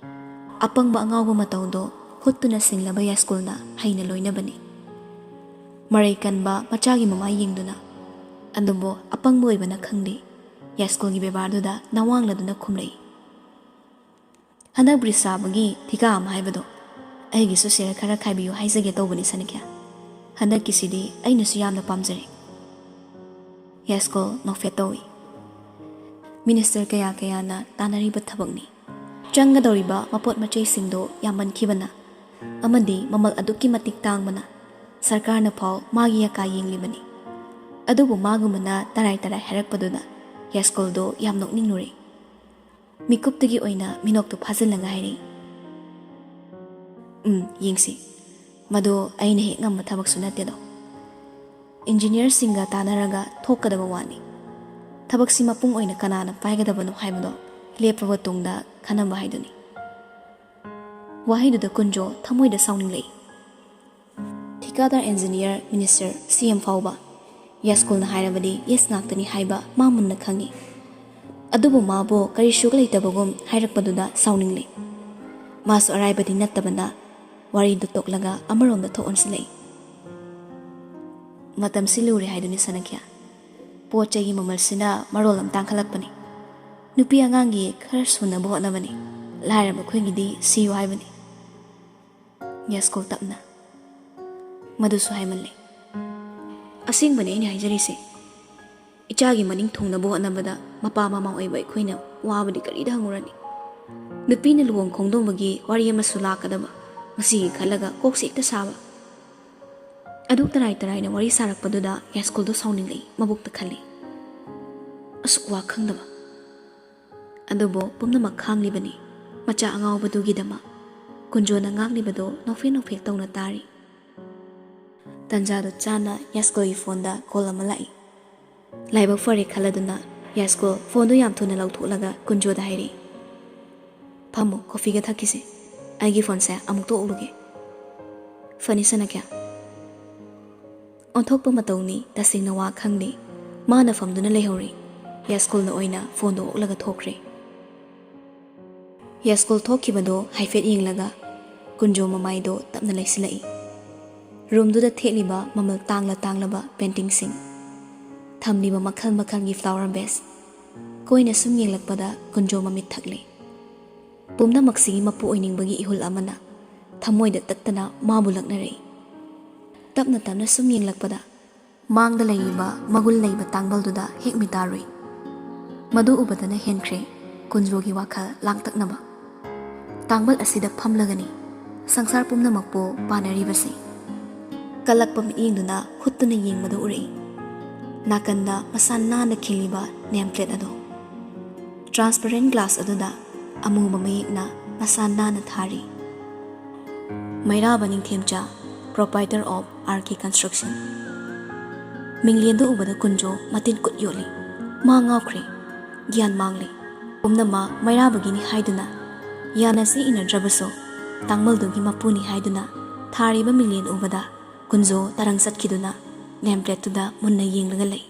ꯑꯄꯪꯕ ꯑꯉꯥꯎꯕ ꯃꯇꯧꯗꯣ ꯍꯨꯠꯇꯨꯅ ꯁꯤꯡꯂꯕ ꯌꯥꯁꯀꯨꯜꯅ ꯍꯩꯅ ꯂꯣꯏꯅꯕꯅꯤ꯫ ꯃꯔꯩ ꯀꯟꯕ ꯃꯆꯥꯒꯤ ꯃꯃꯥꯏ ꯌꯦꯡꯗꯨꯅ, ꯑꯗꯨꯕꯨ ꯑꯄꯪꯕ ꯑꯣꯏꯕꯅ ꯈꯪꯗꯦ, ꯌꯥꯁꯀꯨꯜꯒꯤ ꯕꯦꯕꯥꯔꯗꯨꯗ ꯅꯋꯥꯡꯂꯗꯨꯅ ꯈꯨꯝꯂꯛꯏ꯫ "ꯍꯟꯗꯛ ꯕ꯭ꯔꯤꯁꯥꯕꯒꯤ ꯊꯤꯀꯥ ꯑꯃ ꯍꯥꯏꯕꯗꯣ, ꯑꯩꯒꯤꯁꯨ ꯁꯦꯌꯔ ꯈꯔ ꯈꯥꯏꯕꯤꯌꯨ ꯍꯥꯏꯖꯒꯦ ꯇꯧꯕꯅꯤ ꯁꯅꯈ꯭ꯌꯥ꯫ ꯍꯟꯗꯛꯀꯤꯁꯤꯗꯤ ꯑꯩꯅꯁꯨ ꯌꯥꯝꯅ ꯄꯥꯝꯖꯔꯦ꯫ ꯌꯥꯏꯁ꯭ꯀꯨꯜ ꯅꯣꯛꯐꯦꯠ ꯇꯧꯏ꯫ ꯃꯤꯅꯤꯁꯇꯔ ꯀꯌꯥ ꯀꯌꯥꯅ ꯇꯥꯟꯅꯔꯤꯕ ꯊꯕꯛꯅꯤ꯫ ꯆꯪꯒꯗꯧꯔꯤꯕ ꯃꯄꯣꯠ ꯃꯆꯩꯁꯤꯡꯗꯣ ꯌꯥꯝꯃꯟꯈꯤꯕꯅ ꯑꯃꯗꯤ ꯃꯃꯜ ꯑꯗꯨꯛꯀꯤ ꯃꯇꯤꯛ ꯇꯥꯡꯕꯅ ꯁꯔꯀꯥꯔꯅ ꯐꯥꯎ ꯃꯥꯒꯤ ꯑꯀꯥ ꯌꯦꯡꯂꯤꯕꯅꯤ꯫ ꯑꯗꯨꯕꯨ ꯃꯥꯒꯨꯝꯕꯅ ꯇꯔꯥꯏ ꯇꯔꯥꯏ ꯍꯥꯏꯔꯛꯄꯗꯨꯗ ꯌꯥꯏꯁ꯭ꯀꯨꯜꯗꯣ ꯌꯥꯝ ꯅꯣꯛꯅꯤꯡꯂꯨꯔꯦ꯫ ꯃꯤꯀꯨꯞꯇꯒꯤ ꯑꯣꯏꯅ ꯃꯤꯅꯣꯛꯇꯨ ꯐꯥꯖꯤꯜꯂꯒ ꯍꯥꯏꯔꯛꯏ, "ꯎꯝ, ꯌꯦꯡꯁꯤ꯫ ꯃꯗꯣ ꯑꯩꯅ ꯍꯦꯛ ꯉꯝꯕ ꯊꯕꯛꯁꯨ ꯅꯠꯇꯦꯗꯣ꯫ ꯏꯟꯖꯤꯅꯤꯌꯔꯁꯤꯡꯒ ꯇꯥꯟꯅꯔꯒ ꯊꯣꯛꯀꯗꯕ ꯋꯥꯅꯤ꯫ ꯊꯕꯛꯁꯤ ꯃꯄꯨꯡ ꯑꯣꯏꯅ ꯀꯅꯥꯅ ꯄꯥꯏꯒꯗꯕꯅꯣ ꯍꯥꯏꯕꯗꯣ ꯂꯦꯞꯄꯕ ꯇꯨꯡꯗ ꯈꯟꯅꯕ ꯍꯥꯏꯗꯨꯅꯤ"꯫ ꯋꯥꯍꯩꯗꯨꯗ ꯀꯨꯟꯖꯣ ꯊꯃꯣꯏꯗ ꯁꯥꯎꯅꯤꯡꯂꯛꯏ꯫ ꯊꯤꯀꯥꯗꯥꯔ, ꯏꯟꯖꯤꯅꯤꯌꯔ, ꯃꯤꯅꯤꯁꯇꯔ, ꯁꯤ ꯑꯦꯝ ꯐꯥꯎꯕ ꯌꯥꯏꯁ꯭ꯀꯨꯜꯅ ꯍꯥꯏꯔꯕꯗꯤ ꯌꯦꯁ ꯉꯥꯛꯇꯅꯤ ꯍꯥꯏꯕ ꯃꯥ ꯃꯨꯟꯅ ꯈꯪꯏ꯫ ꯑꯗꯨꯕꯨ ꯃꯥꯕꯨ ꯀꯔꯤꯁꯨ ꯂꯩꯇꯕꯒꯨꯝ ꯍꯥꯏꯔꯛꯄꯗꯨꯗ ꯁꯥꯎꯅꯤꯡꯂꯦ꯫ ꯃꯥꯁꯨ ꯑꯔꯥꯏꯕꯗꯤ ꯅꯠꯇꯕꯅ ꯋꯥꯔꯤꯗꯨ ꯇꯣꯛꯂꯒ ꯑꯃꯔꯣꯝꯗ ꯊꯣꯛ ꯑꯣꯟꯁꯤꯜꯂꯛꯏ꯫ ꯃꯇꯝꯁꯤ ꯂꯨꯔꯦ ꯍꯥꯏꯗꯨꯅꯤ ꯁꯅꯈ꯭ꯌꯥ꯫ ꯄꯣꯠ ꯆꯩꯒꯤ ꯃꯃꯜꯁꯤꯅ ꯃꯔꯣꯜ ꯑꯃ ꯇꯥꯡꯈꯠꯂꯛꯄꯅꯤ꯫ ꯅꯨꯄꯤ ꯑꯉꯥꯡꯒꯤ ꯈꯔ ꯁꯨꯅꯕ ꯍꯣꯠꯅꯕꯅꯤ꯫ ꯂꯥꯏꯔꯕ ꯑꯩꯈꯣꯏꯒꯤꯗꯤ ꯁꯤꯌꯨ ꯍꯥꯏꯕꯅꯤ꯫ ꯌꯥꯏꯁ꯭ꯀꯨꯜ ꯇꯞꯅ, "ꯃꯗꯨꯁꯨ ꯍꯥꯏꯃꯜꯂꯦ꯫ ꯑꯁꯦꯡꯕꯅꯤ ꯑꯩꯅ ꯍꯥꯏꯖꯔꯤꯁꯦ꯫ ꯏꯆꯥꯒꯤ ꯃꯅꯤꯡ ꯊꯨꯡꯅꯕ ꯍꯣꯠꯅꯕꯗ ꯃꯄꯥ ꯃꯃꯥ ꯑꯣꯏꯕ ꯑꯩꯈꯣꯏꯅ ꯋꯥꯕꯗꯤ ꯀꯔꯤꯗ ꯍꯪꯉꯨꯔꯅꯤ? ꯅꯨꯄꯤꯅ ꯂꯨꯍꯣꯡ ꯈꯣꯡꯗꯣꯡꯕꯒꯤ ꯋꯥꯔꯤ ꯑꯃꯁꯨ ꯂꯥꯛꯀꯗꯕ, ꯃꯁꯤꯒꯤ ꯈꯜꯂꯒ ꯀꯣꯛꯁꯦ ꯍꯦꯛꯇ ꯁꯥꯕ"꯫ ꯑꯗꯨꯛ ꯇꯔꯥꯏ ꯇꯔꯥꯏꯅ ꯋꯥꯔꯤ ꯁꯥꯔꯛꯄꯗꯨꯗ ꯌꯥꯏꯁ꯭ꯀꯨꯜꯗꯣ ꯁꯥꯎꯅꯤꯡꯂꯛꯏ, ꯃꯕꯨꯛꯇ ꯈꯜꯂꯤ, "ꯑꯁꯨꯛ ꯋꯥ ꯈꯪꯗꯕ"꯫ ꯑꯗꯨꯕꯨ ꯄꯨꯝꯅꯃꯛ ꯈꯥꯡꯂꯤꯕꯅꯤ ꯃꯆꯥ ꯑꯉꯥꯎꯕꯗꯨꯒꯤꯗꯃꯛ꯫ ꯀꯨꯟꯖꯣꯅ ꯉꯥꯡꯂꯤꯕꯗꯨ ꯅꯣꯛꯐꯦꯠ ꯅꯣꯛꯐꯦꯠ ꯇꯧꯅ ꯇꯥꯔꯤ꯫ ꯇꯟꯖꯥꯗꯨ ꯆꯥꯅ ꯌꯥꯏꯁ꯭ꯀꯨꯜꯒꯤ ꯐꯣꯟꯗ ꯀꯣꯜ ꯑꯃ ꯂꯥꯛꯏ꯫ ꯂꯥꯏꯕꯛ ꯐꯔꯦ ꯈꯜꯂꯗꯨꯅ ꯌꯥꯏꯁ꯭ꯀꯨꯜ ꯐꯣꯟꯗꯨ ꯌꯥꯝ ꯊꯨꯅ ꯂꯧꯊꯣꯛꯂꯒ ꯀꯨꯟꯖꯣꯗ ꯍꯥꯏꯔꯛꯏ, "ꯐꯝꯃꯨ, ꯀꯣꯐꯤꯒ ꯊꯛꯈꯤꯁꯦ꯫ ꯑꯩꯒꯤ ꯐꯣꯟꯁꯦ ꯑꯃꯨꯛ ꯇꯣꯛꯎꯔꯨꯒꯦ"꯫ "ꯐꯅꯤ ꯁꯅꯈ꯭ꯌꯥ"꯫ ꯑꯣꯟꯊꯣꯛꯄ ꯃꯇꯧꯅꯤ, ꯇꯁꯦꯡꯅ ꯋꯥ ꯈꯪꯗꯦ꯫ ꯃꯥꯅ ꯐꯝꯗꯨꯅ ꯂꯩꯍꯧꯔꯦ꯫ ꯌꯥꯏꯁ꯭ꯀꯨꯜꯅ ꯑꯣꯏꯅ ꯐꯣꯟꯗꯨ ꯑꯣꯛꯂꯒ ꯊꯣꯛꯈ꯭ꯔꯦ꯫ ꯌꯥꯏꯁ꯭ꯀꯨꯜ ꯊꯣꯛꯈꯤꯕꯗꯨ ꯍꯥꯏꯐꯦꯠ ꯌꯦꯡꯂꯒ ꯀꯨꯟꯖꯣ ꯃꯃꯥꯏꯗꯨ ꯇꯞꯅ ꯂꯩꯁꯤꯜꯂꯛꯏ꯫ ꯔꯨꯝꯗꯨꯗ ꯊꯦꯠꯂꯤꯕ ꯃꯃꯜ ꯇꯥꯡꯂ ꯇꯥꯡꯂꯕ ꯄꯦꯟꯇꯤꯡꯁꯤꯡ, ꯊꯝꯂꯤꯕ ꯃꯈꯜ ꯃꯈꯜꯒꯤ ꯐ꯭ꯂꯥꯋꯔ ꯚꯦꯁ, ꯀꯣꯏꯅ ꯁꯨꯝ ꯌꯦꯡꯂꯛꯄꯗ ꯀꯨꯟꯖꯣ ꯃꯃꯤꯠ ꯊꯛꯂꯦ꯫ ꯄꯨꯝꯅꯃꯛꯁꯤꯒꯤ ꯃꯄꯨ ꯑꯣꯏꯅꯤꯡꯕꯒꯤ ꯏꯍꯨꯜ ꯑꯃꯅ ꯊꯃꯣꯏꯗ ꯇꯠꯇꯅ ꯃꯥꯕꯨ ꯂꯛꯅꯔꯛꯏ꯫ ꯇꯞꯅ ꯇꯞꯅ ꯁꯨꯝ ꯌꯦꯡꯂꯛꯄꯗ ꯃꯥꯡꯗ ꯂꯩꯔꯤꯕ ꯃꯒꯨꯟ ꯂꯩꯕ ꯇꯥꯡꯕꯜꯗꯨꯗ ꯍꯦꯛ ꯃꯤꯇꯥꯔꯨꯏ꯫ ꯃꯗꯨ ꯎꯕꯗꯅ ꯍꯦꯟꯈ꯭ꯔꯦ ꯀꯨꯟꯖꯣꯒꯤ ꯋꯥꯈꯜ ꯂꯥꯡꯇꯛꯅꯕ꯫ ꯇꯥꯡꯕꯜ ꯑꯁꯤꯗ ꯐꯝꯂꯒꯅꯤ ꯁꯪꯁꯥꯔ ꯄꯨꯝꯅꯃꯛꯄꯨ ꯄꯥꯟꯅꯔꯤꯕꯁꯤ꯫ ꯀꯜꯂꯛꯄ ꯃꯤꯠꯌꯦꯡꯗꯨꯅ ꯍꯨꯠꯇꯨꯅ ꯌꯦꯡꯕꯗꯨ ꯎꯔꯛꯏ꯫ ꯅꯥꯀꯟꯗ ꯃꯁꯥ ꯅꯥꯟꯅ ꯈꯤꯜꯂꯤꯕ name plate ꯑꯗꯨ꯫ Transparent glass ꯑꯗꯨꯗ ꯑꯃꯨꯕ ꯃꯌꯦꯛꯅ ꯃꯁꯥ ꯅꯥꯟꯅ ꯊꯥꯔꯤ꯫ ꯃꯩꯔꯥꯕ ꯅꯤꯡꯊꯦꯝꯆꯥ, proprietor of R K Construction꯫ ꯃꯤꯡꯂꯦꯟꯗꯨ ꯎꯕꯗ ꯀꯨꯟꯖꯣ ꯃꯇꯤꯟ ꯀꯨꯠ ꯌꯣꯠꯂꯤ꯫ ꯃꯥ ꯉꯥꯎꯈ꯭ꯔꯦ꯫ ꯒ꯭ꯌꯥꯟ ꯃꯥꯡꯂꯦ꯫ ꯄꯨꯝꯅꯃꯛ ꯃꯩꯔꯥꯕꯒꯤꯅꯤ ꯍꯥꯏꯗꯨꯅ, ꯌꯥꯅꯁꯤ ꯏꯅꯗ꯭ꯔꯕꯁꯨ, ꯇꯥꯡꯃꯜꯗꯨꯒꯤ ꯃꯄꯨꯅꯤ ꯍꯥꯏꯗꯨꯅ ꯊꯥꯔꯤꯕ ꯃꯤꯡꯂꯦꯟ ꯎꯕꯗ ꯀꯨꯟꯖꯣ ꯇꯔꯪ ꯆꯠꯈꯤꯗꯨꯅ name plateꯇꯨꯗ ꯃꯨꯟꯅ ꯌꯦꯡꯂꯒ ꯂꯩ꯫